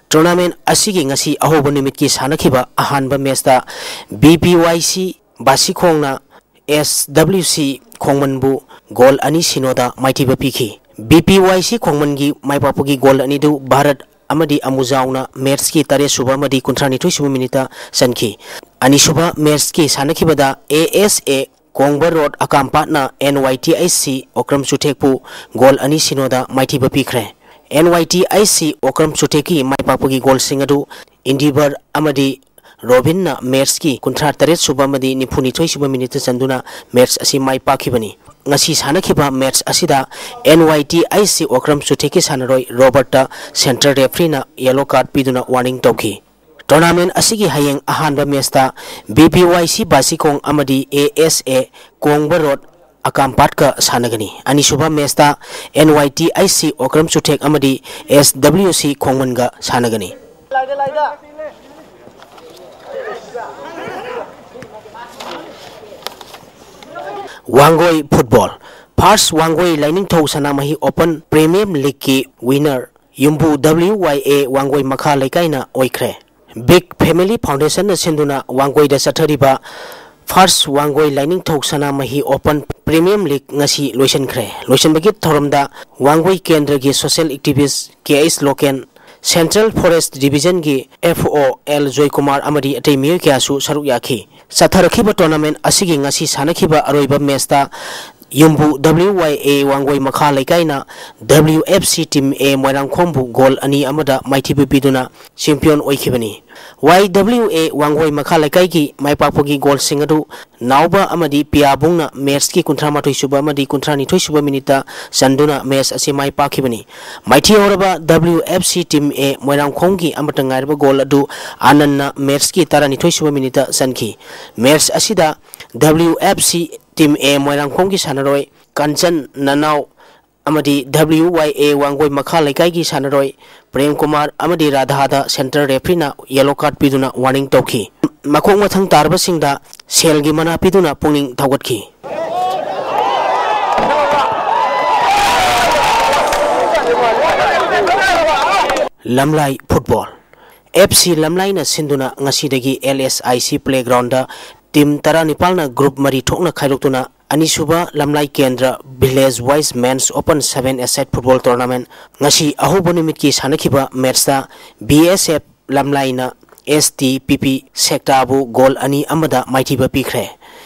ꯇꯣꯔꯅꯥꯃꯦꯟ ꯑꯁꯤꯒꯤ ꯉꯁꯤ ꯑꯍꯧꯕ ꯅꯨꯃꯤꯠꯀꯤ ꯁꯥꯟꯅꯈꯤꯕ ꯑꯍꯥꯟꯕ ꯃꯦꯆꯇ ꯕꯤ ꯄꯤ ꯋꯥꯏ ꯁꯤ ꯕꯥꯁꯤꯈꯣꯡꯅ ꯑꯦꯁ ꯗꯕ꯭ꯂꯤꯌꯨ ꯁꯤ ꯈꯣꯡꯃꯟꯕꯨ ꯒꯣꯜ ꯑꯅꯤ ꯁꯤꯅꯣꯗ ꯃꯥꯏꯊꯤꯕ ꯄꯤꯈꯤ꯫ ꯕꯤ ꯄꯤ ꯋꯥꯏ ꯁꯤ ꯈꯣꯡꯃꯟꯒꯤ ꯃꯥꯏꯄꯥꯛꯄꯒꯤ ꯒꯣꯜ ꯑꯅꯤꯗꯨ ꯚꯥꯔꯠ ꯑꯃꯗꯤ ꯑꯃꯨꯖꯥꯎꯅ ꯃꯦꯆꯀꯤ ꯇꯔꯦꯠ ꯁꯨꯕ ꯑꯃꯗꯤ ꯀꯨꯟꯊ꯭ꯔꯥ ꯅꯤꯊꯣꯏ ꯁꯨꯕ ꯃꯤꯅꯤꯠꯇ ꯆꯟꯈꯤ꯫ ꯑꯅꯤꯁꯨꯕ ꯃꯦꯆꯀꯤ ꯁꯥꯟꯅꯈꯤꯕꯗ A S A Kongba road ꯑꯀꯥꯝꯄꯥꯠꯅ N Y T H C Okram ꯆꯨꯊꯦꯛꯄꯨ goal ꯑꯅꯤ ꯁꯤꯅꯣꯗ ꯃꯥꯏꯊꯤꯕ ꯄꯤꯈ꯭ꯔꯦ꯫ And Y T H C Okram ꯆꯨꯊꯦꯛꯀꯤ ꯃꯥꯏ ꯄꯥꯛꯄꯒꯤ ꯒꯣꯜꯁꯤꯡ ꯑꯗꯨ ꯏꯟꯗꯤꯚꯔ ꯑꯃꯗꯤ ꯔꯣꯕꯤꯟꯅ ꯃꯦꯠꯁꯀꯤ ꯀꯨꯟꯊ꯭ꯔꯥ ꯇꯔꯦꯠ ꯁꯨꯕ ꯑꯃꯗꯤ ꯅꯤꯐꯨ ꯅꯤꯊꯣꯏ ꯁꯨꯕ ꯃꯤꯅꯤꯠꯇ ꯆꯟꯗꯨꯅ ꯃꯦꯠꯁ ꯑꯁꯤ ꯃꯥꯏ ꯄꯥꯛꯈꯤꯕꯅꯤ꯫ ꯉꯁꯤ ꯁꯥꯟꯅꯈꯤꯕ ꯃꯦꯠꯁ ꯑꯁꯤꯗ and Y T I C Okram ꯆꯨꯊꯦꯛꯀꯤ ꯁꯥꯟꯅꯔꯣꯏ ꯔꯣꯕꯔꯠꯇ ꯁꯦꯟꯇꯔ ꯔꯦꯐ꯭ꯔꯤꯅ ꯌꯦꯂꯣ ꯀꯥꯔꯗ ꯄꯤꯗꯨꯅ ꯋꯥꯔꯅꯤꯡ ꯇꯧꯈꯤ꯫ ꯇꯣꯔꯅꯥꯃꯦꯟ ꯑꯁꯤꯒꯤ ꯍꯌꯦꯡ ꯑꯍꯥꯟꯕ ꯃꯦꯠꯁꯇ ꯕꯤ ꯄꯤ ꯋꯥꯏ ꯁꯤ ꯕꯥꯁꯤꯈꯣꯡ ꯑꯃꯗꯤ ꯑꯦ ꯑꯦꯁ ꯑꯦ ꯀꯣꯡꯕ ꯔꯣꯗ ꯑꯀꯥꯝꯄꯥꯠꯀ ꯁꯥꯟꯅꯒꯅꯤ꯫ ꯑꯅꯤꯁꯨꯕ ꯃꯦꯠꯁꯇ N Y T I C Okram ꯆꯨꯊꯦꯛ ꯑꯃꯗꯤ ꯑꯦꯁ ꯗꯕ꯭ꯂꯤꯎ ꯁꯤ ꯈꯣꯡꯃꯟꯒ ꯁꯥꯟꯅꯒꯅꯤ꯫ ꯋꯥꯡꯒꯣꯏ ꯐꯨꯠꯕꯣꯜ꯫ ꯐꯥꯔꯁ ꯋꯥꯡꯒꯣꯏ ꯂꯥꯏꯅꯤꯡꯊꯧ ꯁꯅꯥꯃꯍꯤ ꯑꯣꯄꯟ ꯄ꯭ꯔꯤꯃꯤꯌꯝ ꯂꯤꯒꯀꯤ ꯋꯤꯅꯔ ꯌꯨꯝꯕꯨ ꯗꯕ꯭ꯂꯤꯎ ꯋꯥꯏ ꯑꯦ ꯋꯥꯡꯒꯣꯏ ꯃꯈꯥ ꯂꯩꯀꯥꯏꯅ ꯑꯣꯏꯈ꯭ꯔꯦ꯫ ꯕꯤꯛ ꯐꯦꯃꯤꯂꯤ ꯐꯥꯎꯟꯗꯦꯁꯟꯅ ꯁꯤꯟꯗꯨꯅ ꯋꯥꯡꯒꯣꯏꯗ ꯆꯠꯊꯔꯤꯕ ꯐꯥꯔꯁ Wangoi Lainingthou Sanamahi open premium league ꯉꯁꯤ ꯂꯣꯏꯁꯤꯟꯈ꯭ꯔꯦ꯫ ꯂꯣꯏꯁꯤꯟꯕꯒꯤ ꯊꯧꯔꯝꯗ ꯋꯥꯡꯒꯣꯏ ꯀꯦꯟꯗ꯭ꯔꯒꯤ social activist K H Loken, central forest ꯗꯤꯕꯤꯖꯟꯒꯤ ꯑꯦꯐ ꯑꯣ ꯑꯦꯜ ꯖꯣꯏꯀꯨꯃꯥꯔ ꯑꯃꯗꯤ ꯑꯇꯩ ꯃꯤꯑꯣꯏ ꯀꯌꯥꯁꯨ ꯁꯔꯨꯛ ꯌꯥꯈꯤ꯫ ꯆꯠꯊꯔꯛꯈꯤꯕ ꯇꯣꯔꯅꯥꯃꯦꯟ ꯑꯁꯤꯒꯤ ꯉꯁꯤ ꯁꯥꯟꯅꯈꯤꯕ ꯑꯔꯣꯏꯕ ꯃꯦꯆꯇ ꯌꯨꯝꯕꯨ ꯗꯕ꯭ꯂꯤꯎ ꯋꯥꯏ ꯑꯦ ꯋꯥꯡꯒꯣꯏ ꯃꯈꯥ ꯂꯩꯀꯥꯏꯅ ꯗꯕ꯭ꯂꯤꯎ ꯑꯦꯐ ꯁꯤ ꯇꯤꯝ ꯑꯦ ꯃꯣꯏꯔꯥꯡꯈꯣꯝꯕꯨ ꯒꯣꯜ ꯑꯅꯤ ꯑꯃꯗ ꯃꯥꯏꯊꯤꯕ ꯄꯤꯗꯨꯅ ꯆꯦꯝꯄꯤꯌꯟ ꯑꯣꯏꯈꯤꯕꯅꯤ꯫ ꯋꯥꯏ ꯗꯕ꯭ꯂꯤꯎ ꯑꯦ ꯋꯥꯡꯒꯣꯏ ꯃꯈꯥ ꯂꯩꯀꯥꯏꯒꯤ ꯃꯥꯏ ꯄꯥꯛꯄꯒꯤ ꯒꯣꯜꯁꯤꯡ ꯑꯗꯨ ꯅꯥꯎꯕ ꯑꯃꯗꯤ ꯄꯤꯌꯥꯕꯨꯡꯅ ꯃꯦꯆꯀꯤ ꯀꯨꯟꯊ꯭ꯔꯥ ꯃꯥꯊꯣꯏ ꯁꯨꯕ ꯑꯃꯗꯤ ꯀꯨꯟꯊ꯭ꯔꯥ ꯅꯤꯊꯣꯏ ꯁꯨꯕ ꯃꯤꯅꯤꯠꯇ ꯆꯟꯗꯨꯅ ꯃꯦꯆ ꯑꯁꯤ ꯃꯥꯏ ꯄꯥꯛꯈꯤꯕꯅꯤ꯫ ꯃꯥꯏꯊꯤꯍꯧꯔꯕ ꯗꯕ꯭ꯂꯤꯎ ꯑꯦꯐ ꯁꯤ ꯇꯤꯝ ꯑꯦ ꯃꯣꯏꯔꯥꯡꯈꯣꯝꯒꯤ ꯑꯃꯠꯇ ꯉꯥꯏꯔꯕ ꯒꯣꯜ ꯑꯗꯨ ꯑꯥꯅꯟꯅ ꯃꯦꯆꯀꯤ ꯇꯔꯥꯅꯤꯊꯣꯏ ꯁꯨꯕ ꯃꯤꯅꯤꯠꯇ ꯆꯟꯈꯤ꯫ ꯃꯦꯆ ꯑꯁꯤꯗ ꯗꯕ꯭ꯂꯤꯎ ꯑꯦꯐ ꯁꯤ ꯇꯤꯝ ꯑꯦ ꯃꯣꯏꯔꯥꯡꯈꯣꯝꯒꯤ ꯁꯥꯟꯅꯔꯣꯏ ꯀꯥꯟꯆꯟ ꯅꯅꯥꯎ ꯑꯃꯗꯤ ꯗꯕ꯭ꯂꯤꯎ ꯋꯥꯏ ꯑꯦ ꯋꯥꯡꯒꯣꯏ ꯃꯈꯥ ꯂꯩꯀꯥꯏꯒꯤ ꯁꯥꯟꯅꯔꯣꯏ ꯄ꯭ꯔꯦꯝ ꯀꯨꯃꯥꯔ ꯑꯃꯗꯤ ꯔꯥꯙꯥꯗ ꯁꯦꯟꯇꯔ ꯔꯦꯐ꯭ꯔꯤꯅ ꯌꯦꯂꯣ ꯀꯥꯔꯗ ꯄꯤꯗꯨꯅ ꯋꯥꯔꯅꯤꯡ ꯇꯧꯈꯤ꯫ ꯃꯈꯣꯡ ꯃꯊꯪ ꯇꯥꯔꯕꯁꯤꯡꯗ ꯁꯦꯜꯒꯤ ꯃꯅꯥ ꯄꯤꯗꯨꯅ ꯄꯨꯛꯅꯤꯡ ꯊꯧꯒꯠꯈꯤ꯫ ꯂꯝꯂꯥꯏ ꯐꯨꯠꯕꯣꯜ꯫ ꯑꯦꯐ ꯁꯤ ꯂꯝꯂꯥꯏꯅ ꯁꯤꯟꯗꯨꯅ ꯉꯁꯤꯗꯒꯤ L S I C playground team ꯇꯔꯥꯅꯤꯄꯥꯜꯅ group ꯃꯔꯤ ꯊꯣꯛꯅ ꯈꯥꯏꯗꯣꯛꯇꯨꯅ ꯑꯅꯤꯁꯨꯕ ꯂꯝꯂꯥꯏ ꯀꯦꯟꯗ꯭ꯔ ꯚꯤꯂꯦꯖ ꯋꯥꯏꯁ ꯃꯦꯟꯁ ꯑꯣꯄꯟ ꯁꯚꯦꯟ ꯑꯦ ꯁꯥꯏꯠ ꯐꯨꯠꯕꯣꯜ ꯇꯣꯔꯅꯥꯃꯦꯟ ꯉꯁꯤ ꯑꯍꯧꯕ ꯅꯨꯃꯤꯠꯀꯤ ꯁꯥꯟꯅꯈꯤꯕ ꯃꯦꯠꯁꯇ ꯕꯤ ꯑꯦꯁ ꯑꯦꯐ ꯂꯝꯂꯥꯏꯅ ꯑꯦꯁ ꯇꯤ ꯄꯤ ꯄꯤ ꯁꯦꯛꯇꯥꯕꯨ ꯒꯣꯜ ꯑꯅꯤ ꯑꯃꯗ ꯃꯥꯏꯊꯤꯕ ꯄꯤꯈ꯭ꯔꯦ꯫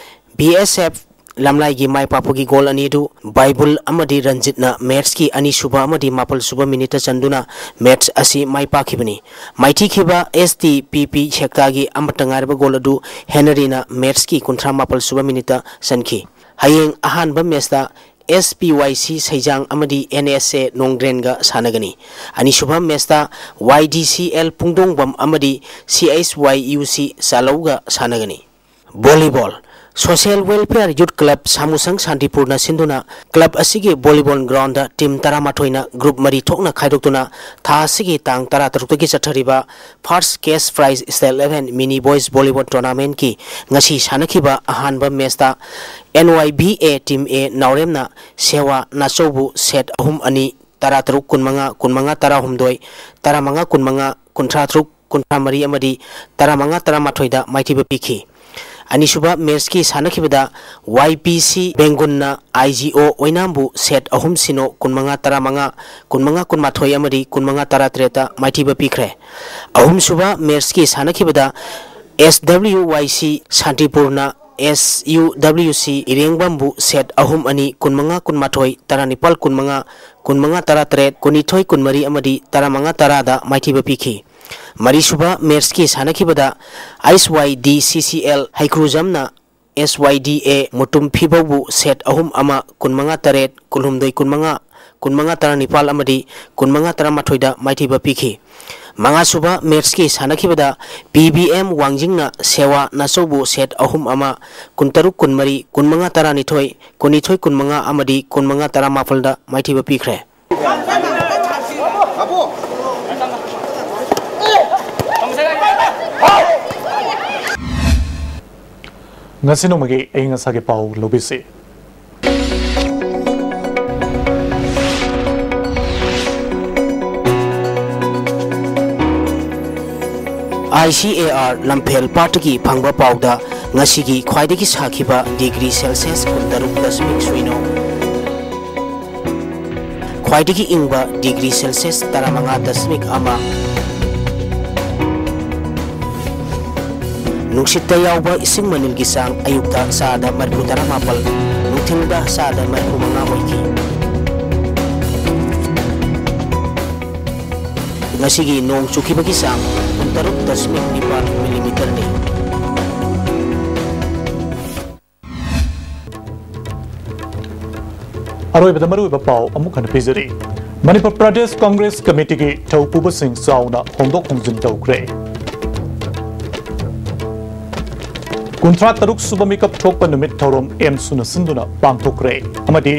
ꯕꯤ ꯑꯦꯁ ꯑꯦꯐ ꯂꯝꯂꯥꯏꯒꯤ ꯃꯥꯏ ꯄꯥꯛꯄꯒꯤ ꯒꯣꯜ ꯑꯅꯤ ꯑꯗꯨ ꯕꯥꯏꯕꯨꯜ ꯑꯃꯗꯤ ꯔꯟꯖꯤꯠꯅ ꯃꯦꯠꯁꯀꯤ ꯑꯅꯤꯁꯨꯕ ꯑꯃꯗꯤ ꯃꯥꯄꯜ ꯁꯨꯕ ꯃꯤꯅꯤꯠꯇ ꯆꯟꯗꯨꯅ ꯃꯦꯠꯁ ꯑꯁꯤ ꯃꯥꯏ ꯄꯥꯛꯈꯤꯕꯅꯤ꯫ ꯃꯥꯏꯊꯤꯈꯤꯕ ꯑꯦꯁ ꯇꯤ ꯄꯤ ꯄꯤ ꯁꯦꯛꯇꯥꯒꯤ ꯑꯃꯠꯇ ꯉꯥꯏꯔꯕ ꯒꯣꯜ ꯑꯗꯨ ꯍꯦꯅꯔꯤꯅ ꯃꯦꯠꯁꯀꯤ ꯀꯨꯟꯊ꯭ꯔꯥ ꯃꯥꯄꯜ ꯁꯨꯕ ꯃꯤꯅꯤꯠꯇ ꯆꯟꯈꯤ꯫ ꯍꯌꯦꯡ ꯑꯍꯥꯟꯕ ꯃꯦꯠꯁꯇ ꯑꯦꯁ ꯄꯤ ꯋꯥꯏ ꯁꯤ ꯁꯩꯖꯥꯡ ꯑꯃꯗꯤ ꯑꯦꯟ ꯑꯦꯁ ꯑꯦ ꯅꯣꯡꯗ꯭ꯔꯦꯟꯒ ꯁꯥꯟꯅꯒꯅꯤ꯫ ꯑꯅꯤꯁꯨꯕ ꯃꯦꯠꯁꯇ ꯋꯥꯏ ꯗꯤ ꯁꯤ ꯑꯦꯜ ꯄꯨꯡꯗꯣꯡꯕꯝ ꯑꯃꯗꯤ ꯁꯤ ꯑꯩꯆ ꯋꯥꯏ ꯌꯨ ꯁꯤ ꯆꯥꯂꯧꯒ ꯁꯥꯟꯅꯒꯅꯤ꯫ Volleyball. Social Welfare Youth Club ꯁꯥꯃꯨꯁꯪ ꯁꯥꯟꯇꯤꯄꯨꯔꯅ ꯁꯤꯟꯗꯨꯅ ꯀ꯭ꯂꯕ ꯑꯁꯤꯒꯤ ꯚꯣꯂꯤꯕꯣꯜ ꯒ꯭ꯔꯥꯎꯟꯗ ꯇꯤꯝ ꯇꯔꯥꯃꯥꯊꯣꯏꯅ ꯒ꯭ꯔꯨꯞ ꯃꯔꯤ ꯊꯣꯛꯅ ꯈꯥꯏꯗꯣꯛꯇꯨꯅ ꯊꯥ ꯑꯁꯤꯒꯤ ꯇꯥꯡ ꯇꯔꯥꯇꯔꯨꯛꯇꯒꯤ ꯆꯠꯊꯔꯤꯕ First Cash Prize State Level Mini Boys Volleyball Tournamentꯀꯤ ꯉꯁꯤ ꯁꯥꯟꯅꯈꯤꯕ ꯑꯍꯥꯟꯕ ꯃꯦꯠꯁꯇ N Y V A team A ꯅꯥꯎꯔꯦꯝꯅ ꯁꯦꯋꯥ ꯅꯥꯆꯧꯕꯨ ꯁꯦꯠ ꯑꯍꯨꯝ ꯑꯅꯤ, ꯇꯔꯥꯇꯔꯨꯛ ꯀꯨꯟꯃꯉꯥ, ꯀꯨꯟꯃꯉꯥ ꯇꯔꯥꯍꯨꯝꯗꯣꯏ, ꯇꯔꯥꯃꯉꯥ ꯀꯨꯟꯃꯉꯥ, ꯀꯨꯟꯊ꯭ꯔꯥ ꯇꯔꯨꯛ ꯀꯨꯟꯊ꯭ꯔꯥ ꯃꯔꯤ ꯑꯃꯗꯤ ꯇꯔꯥꯃꯉꯥ ꯇꯔꯥꯃꯥꯊꯣꯏꯗ ꯃꯥꯏꯊꯤꯕ ꯄꯤꯈꯤ꯫ ꯑꯅꯤꯁꯨꯕ ꯃꯦꯠꯁꯀꯤ ꯁꯥꯟꯅꯈꯤꯕꯗ ꯋꯥꯏ ꯄꯤ ꯁꯤ ꯕꯦꯡꯒꯨꯟꯅ ꯑꯥꯏ ꯖꯤ ꯑꯣ ꯑꯣꯏꯅꯥꯝꯕꯨ ꯁꯦꯠ ꯑꯍꯨꯝ ꯁꯤꯅꯣ, ꯀꯨꯟꯃꯉꯥ ꯇꯔꯥꯃꯉꯥ, ꯀꯨꯟꯃꯉꯥ ꯀꯨꯟꯃꯥꯊꯣꯏ ꯑꯃꯗꯤ ꯀꯨꯟꯃꯉꯥ ꯇꯔꯥꯇꯔꯦꯠꯇ ꯃꯥꯏꯊꯤꯕ ꯄꯤꯈ꯭ꯔꯦ꯫ ꯑꯍꯨꯝꯁꯨꯕ ꯃꯦꯠꯁꯀꯤ ꯁꯥꯟꯅꯈꯤꯕꯗ ꯑꯦꯁ ꯗꯕ꯭ꯂꯤꯎ ꯋꯥꯏ ꯁꯤ ꯁꯥꯟꯇꯤꯄꯨꯔꯅ ꯑꯦꯁ ꯌꯨ ꯗꯕ꯭ꯂꯤꯎ ꯁꯤ ꯏꯔꯦꯡꯕꯝꯕꯨ ꯁꯦꯠ ꯑꯍꯨꯝ ꯑꯅꯤ, ꯀꯨꯟꯃꯉꯥ ꯀꯨꯟꯃꯥꯊꯣꯏ, ꯇꯔꯥꯅꯤꯄꯥꯜ ꯀꯨꯟꯃꯉꯥ, ꯀꯨꯟꯃꯉꯥ ꯇꯔꯥꯇꯔꯦꯠ, ꯀꯨꯟꯅꯤꯊꯣꯏ ꯀꯨꯟꯃꯔꯤ ꯑꯃꯗꯤ ꯇꯔꯥꯃꯉꯥ ꯇꯔꯥꯗ ꯃꯥꯏꯊꯤꯕ ꯄꯤꯈꯤ꯫ ꯃꯔꯤꯁꯨꯕ ꯃꯦꯠꯁꯀꯤ ꯁꯥꯟꯅꯈꯤꯕꯗ ꯑꯩꯆ ꯋꯥꯏ ꯗꯤ ꯁꯤ ꯁꯤ ꯑꯦꯜ ꯍꯩꯀ꯭ꯔꯨꯖꯝꯅ ꯑꯦꯁ ꯋꯥꯏ ꯗꯤ ꯑꯦ ꯃꯨꯇꯨꯝ ꯐꯤꯕꯧꯕꯨ ꯁꯦꯠ ꯑꯍꯨꯝ ꯑꯃ, ꯀꯨꯟꯃꯉꯥ ꯇꯔꯦꯠ, ꯀꯨꯟꯍꯨꯝꯗꯣꯏ ꯀꯨꯟꯃꯉꯥ, ꯀꯨꯟꯃꯉꯥ ꯇꯔꯥꯅꯤꯄꯥꯜ ꯑꯃꯗꯤ ꯀꯨꯟꯃꯉꯥ ꯇꯔꯥꯃꯥꯊꯣꯏꯗ ꯃꯥꯏꯊꯤꯕ ꯄꯤꯈꯤ꯫ ꯃꯉꯥꯁꯨꯕ ꯃꯦꯠꯁꯀꯤ ꯁꯥꯟꯅꯈꯤꯕꯗ ꯄꯤ ꯕꯤ ꯑꯦꯝ ꯋꯥꯡꯖꯤꯡꯅ ꯁꯦꯋꯥ ꯅꯥꯆꯧꯕꯨ ꯁꯦꯠ ꯑꯍꯨꯝ ꯑꯃ, ꯀꯨꯟꯇꯔꯨꯛ ꯀꯨꯟꯃꯔꯤ, ꯀꯨꯟꯃꯉꯥ ꯇꯔꯥꯅꯤꯊꯣꯏ, ꯀꯨꯟꯅꯤꯊꯣꯏ ꯀꯨꯟꯃꯉꯥ ꯑꯃꯗꯤ ꯀꯨꯟꯃꯉꯥ ꯇꯔꯥꯃꯥꯄꯜꯗ ꯃꯥꯏꯊꯤꯕ ꯄꯤꯈ꯭ꯔꯦ꯫ ꯉꯁꯤ ꯅꯣꯡꯃꯒꯤ ꯑꯏꯪ ꯑꯁꯥꯒꯤ ꯄꯥꯎ ꯂꯧꯕꯤꯁꯤ꯫ ꯑꯥꯏ ꯁꯤ ꯑꯦ ꯑꯥꯔ ꯂꯝꯐꯦꯜ ꯄꯥꯠꯇꯒꯤ ꯐꯪꯕ ꯄꯥꯎꯗ ꯉꯁꯤꯒꯤ ꯈ꯭ꯋꯥꯏꯗꯒꯤ ꯁꯥꯈꯤꯕ ꯗꯤꯒ꯭ꯔꯤ ꯁꯦꯜꯁꯤꯌꯁ ꯀꯨꯟꯇꯔꯨꯛ ꯗꯁꯃꯤꯛ ꯁꯨꯏꯅꯣ, ꯈ꯭ꯋꯥꯏꯗꯒꯤ ꯏꯪꯕ ꯗꯤꯒ꯭ꯔꯤ ꯁꯦꯜꯁꯤꯌꯁ ꯇꯔꯥꯃꯉꯥ ꯗꯁꯃꯤꯛ ꯑꯃ, ꯅꯨꯡꯁꯤꯠꯇ ꯌꯥꯎꯕ ꯏꯁꯤꯡ ꯃꯅꯤꯜꯒꯤ ꯆꯥꯡ ꯑꯌꯨꯛꯇ ꯆꯥꯗ ꯃꯔꯤꯐꯨ ꯇꯔꯥꯃꯥꯄꯜ, ꯅꯨꯡꯊꯤꯜꯗ ꯆꯥꯗ ꯃꯔꯤꯐꯨ ꯃꯉꯥ ꯑꯣꯏꯈꯤ꯫ ꯉꯁꯤꯒꯤ ꯅꯣꯡ ꯆꯨꯈꯤꯕꯒꯤ ꯆꯥꯡ ꯄꯨꯡ ꯇꯔꯨꯛ ꯗꯁꯃꯤꯛ ꯅꯤꯄꯥꯜ ꯃꯤꯂꯤꯃꯤꯇꯔꯅꯤ꯫ ꯑꯔꯣꯏꯕꯗ ꯃꯔꯨꯑꯣꯏꯕ ꯄꯥꯎ ꯑꯃꯨꯛ ꯍꯟꯅ ꯄꯤꯖꯔꯤ꯫ ꯃꯅꯤꯄꯨꯔ ꯄ꯭ꯔꯗꯦꯁ ꯀꯪꯒ꯭ꯔꯦꯁ ꯀꯃꯤꯇꯤꯒꯤ ꯊꯧꯄꯨꯕꯁꯤꯡ ꯆꯥꯎꯅ ꯍꯣꯡꯗꯣꯛ ꯍꯣꯡꯖꯤꯟ ꯇꯧꯈ꯭ꯔꯦ꯫ ꯀꯨꯟꯊ꯭ꯔꯥ ꯇꯔꯨꯛ ꯁꯨꯕ ꯃꯤꯀꯞ ꯊꯣꯛꯄ ꯅꯨꯃꯤꯠ ꯊꯧꯔꯝ ꯑꯦꯝꯁꯨꯅ ꯁꯤꯟꯗꯨꯅ ꯄꯥꯡꯊꯣꯛꯈ꯭ꯔꯦ꯫ ꯑꯃꯗꯤ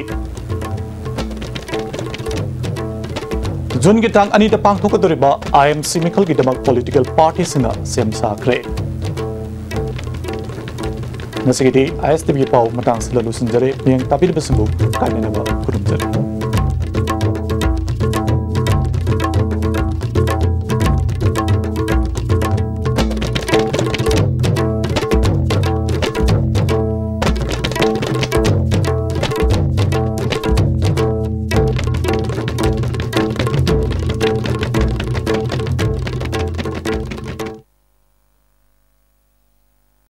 ꯖꯨꯟꯒꯤ ꯇꯥꯡ ꯑꯅꯤꯗ ꯄꯥꯡꯊꯣꯛꯀꯗꯧꯔꯤꯕ ꯑꯥꯏ ꯑꯦꯝ ꯁꯤ ꯃꯤꯈꯜꯒꯤꯗꯃꯛ ꯄꯣꯂꯤꯇꯤꯀꯦꯜ ꯄꯥꯔꯇꯤꯁꯤꯡꯅ ꯁꯦꯝ ꯁꯥꯈ꯭ꯔꯦ꯫ ꯉꯁꯤꯒꯤꯗꯤ ꯑꯥꯏ ꯑꯦꯁ ꯇꯤ ꯚꯤ ꯄꯥꯎ ꯃꯇꯥꯡꯁꯤꯗ ꯂꯣꯏꯁꯤꯟꯖꯔꯦ꯫ ꯃꯤꯠꯌꯦꯡ ꯇꯥꯕꯤꯔꯤꯕꯁꯤꯡꯕꯨ ꯀꯥꯏꯅꯅꯕ ꯈꯨꯔꯨꯝꯖꯔꯤ꯫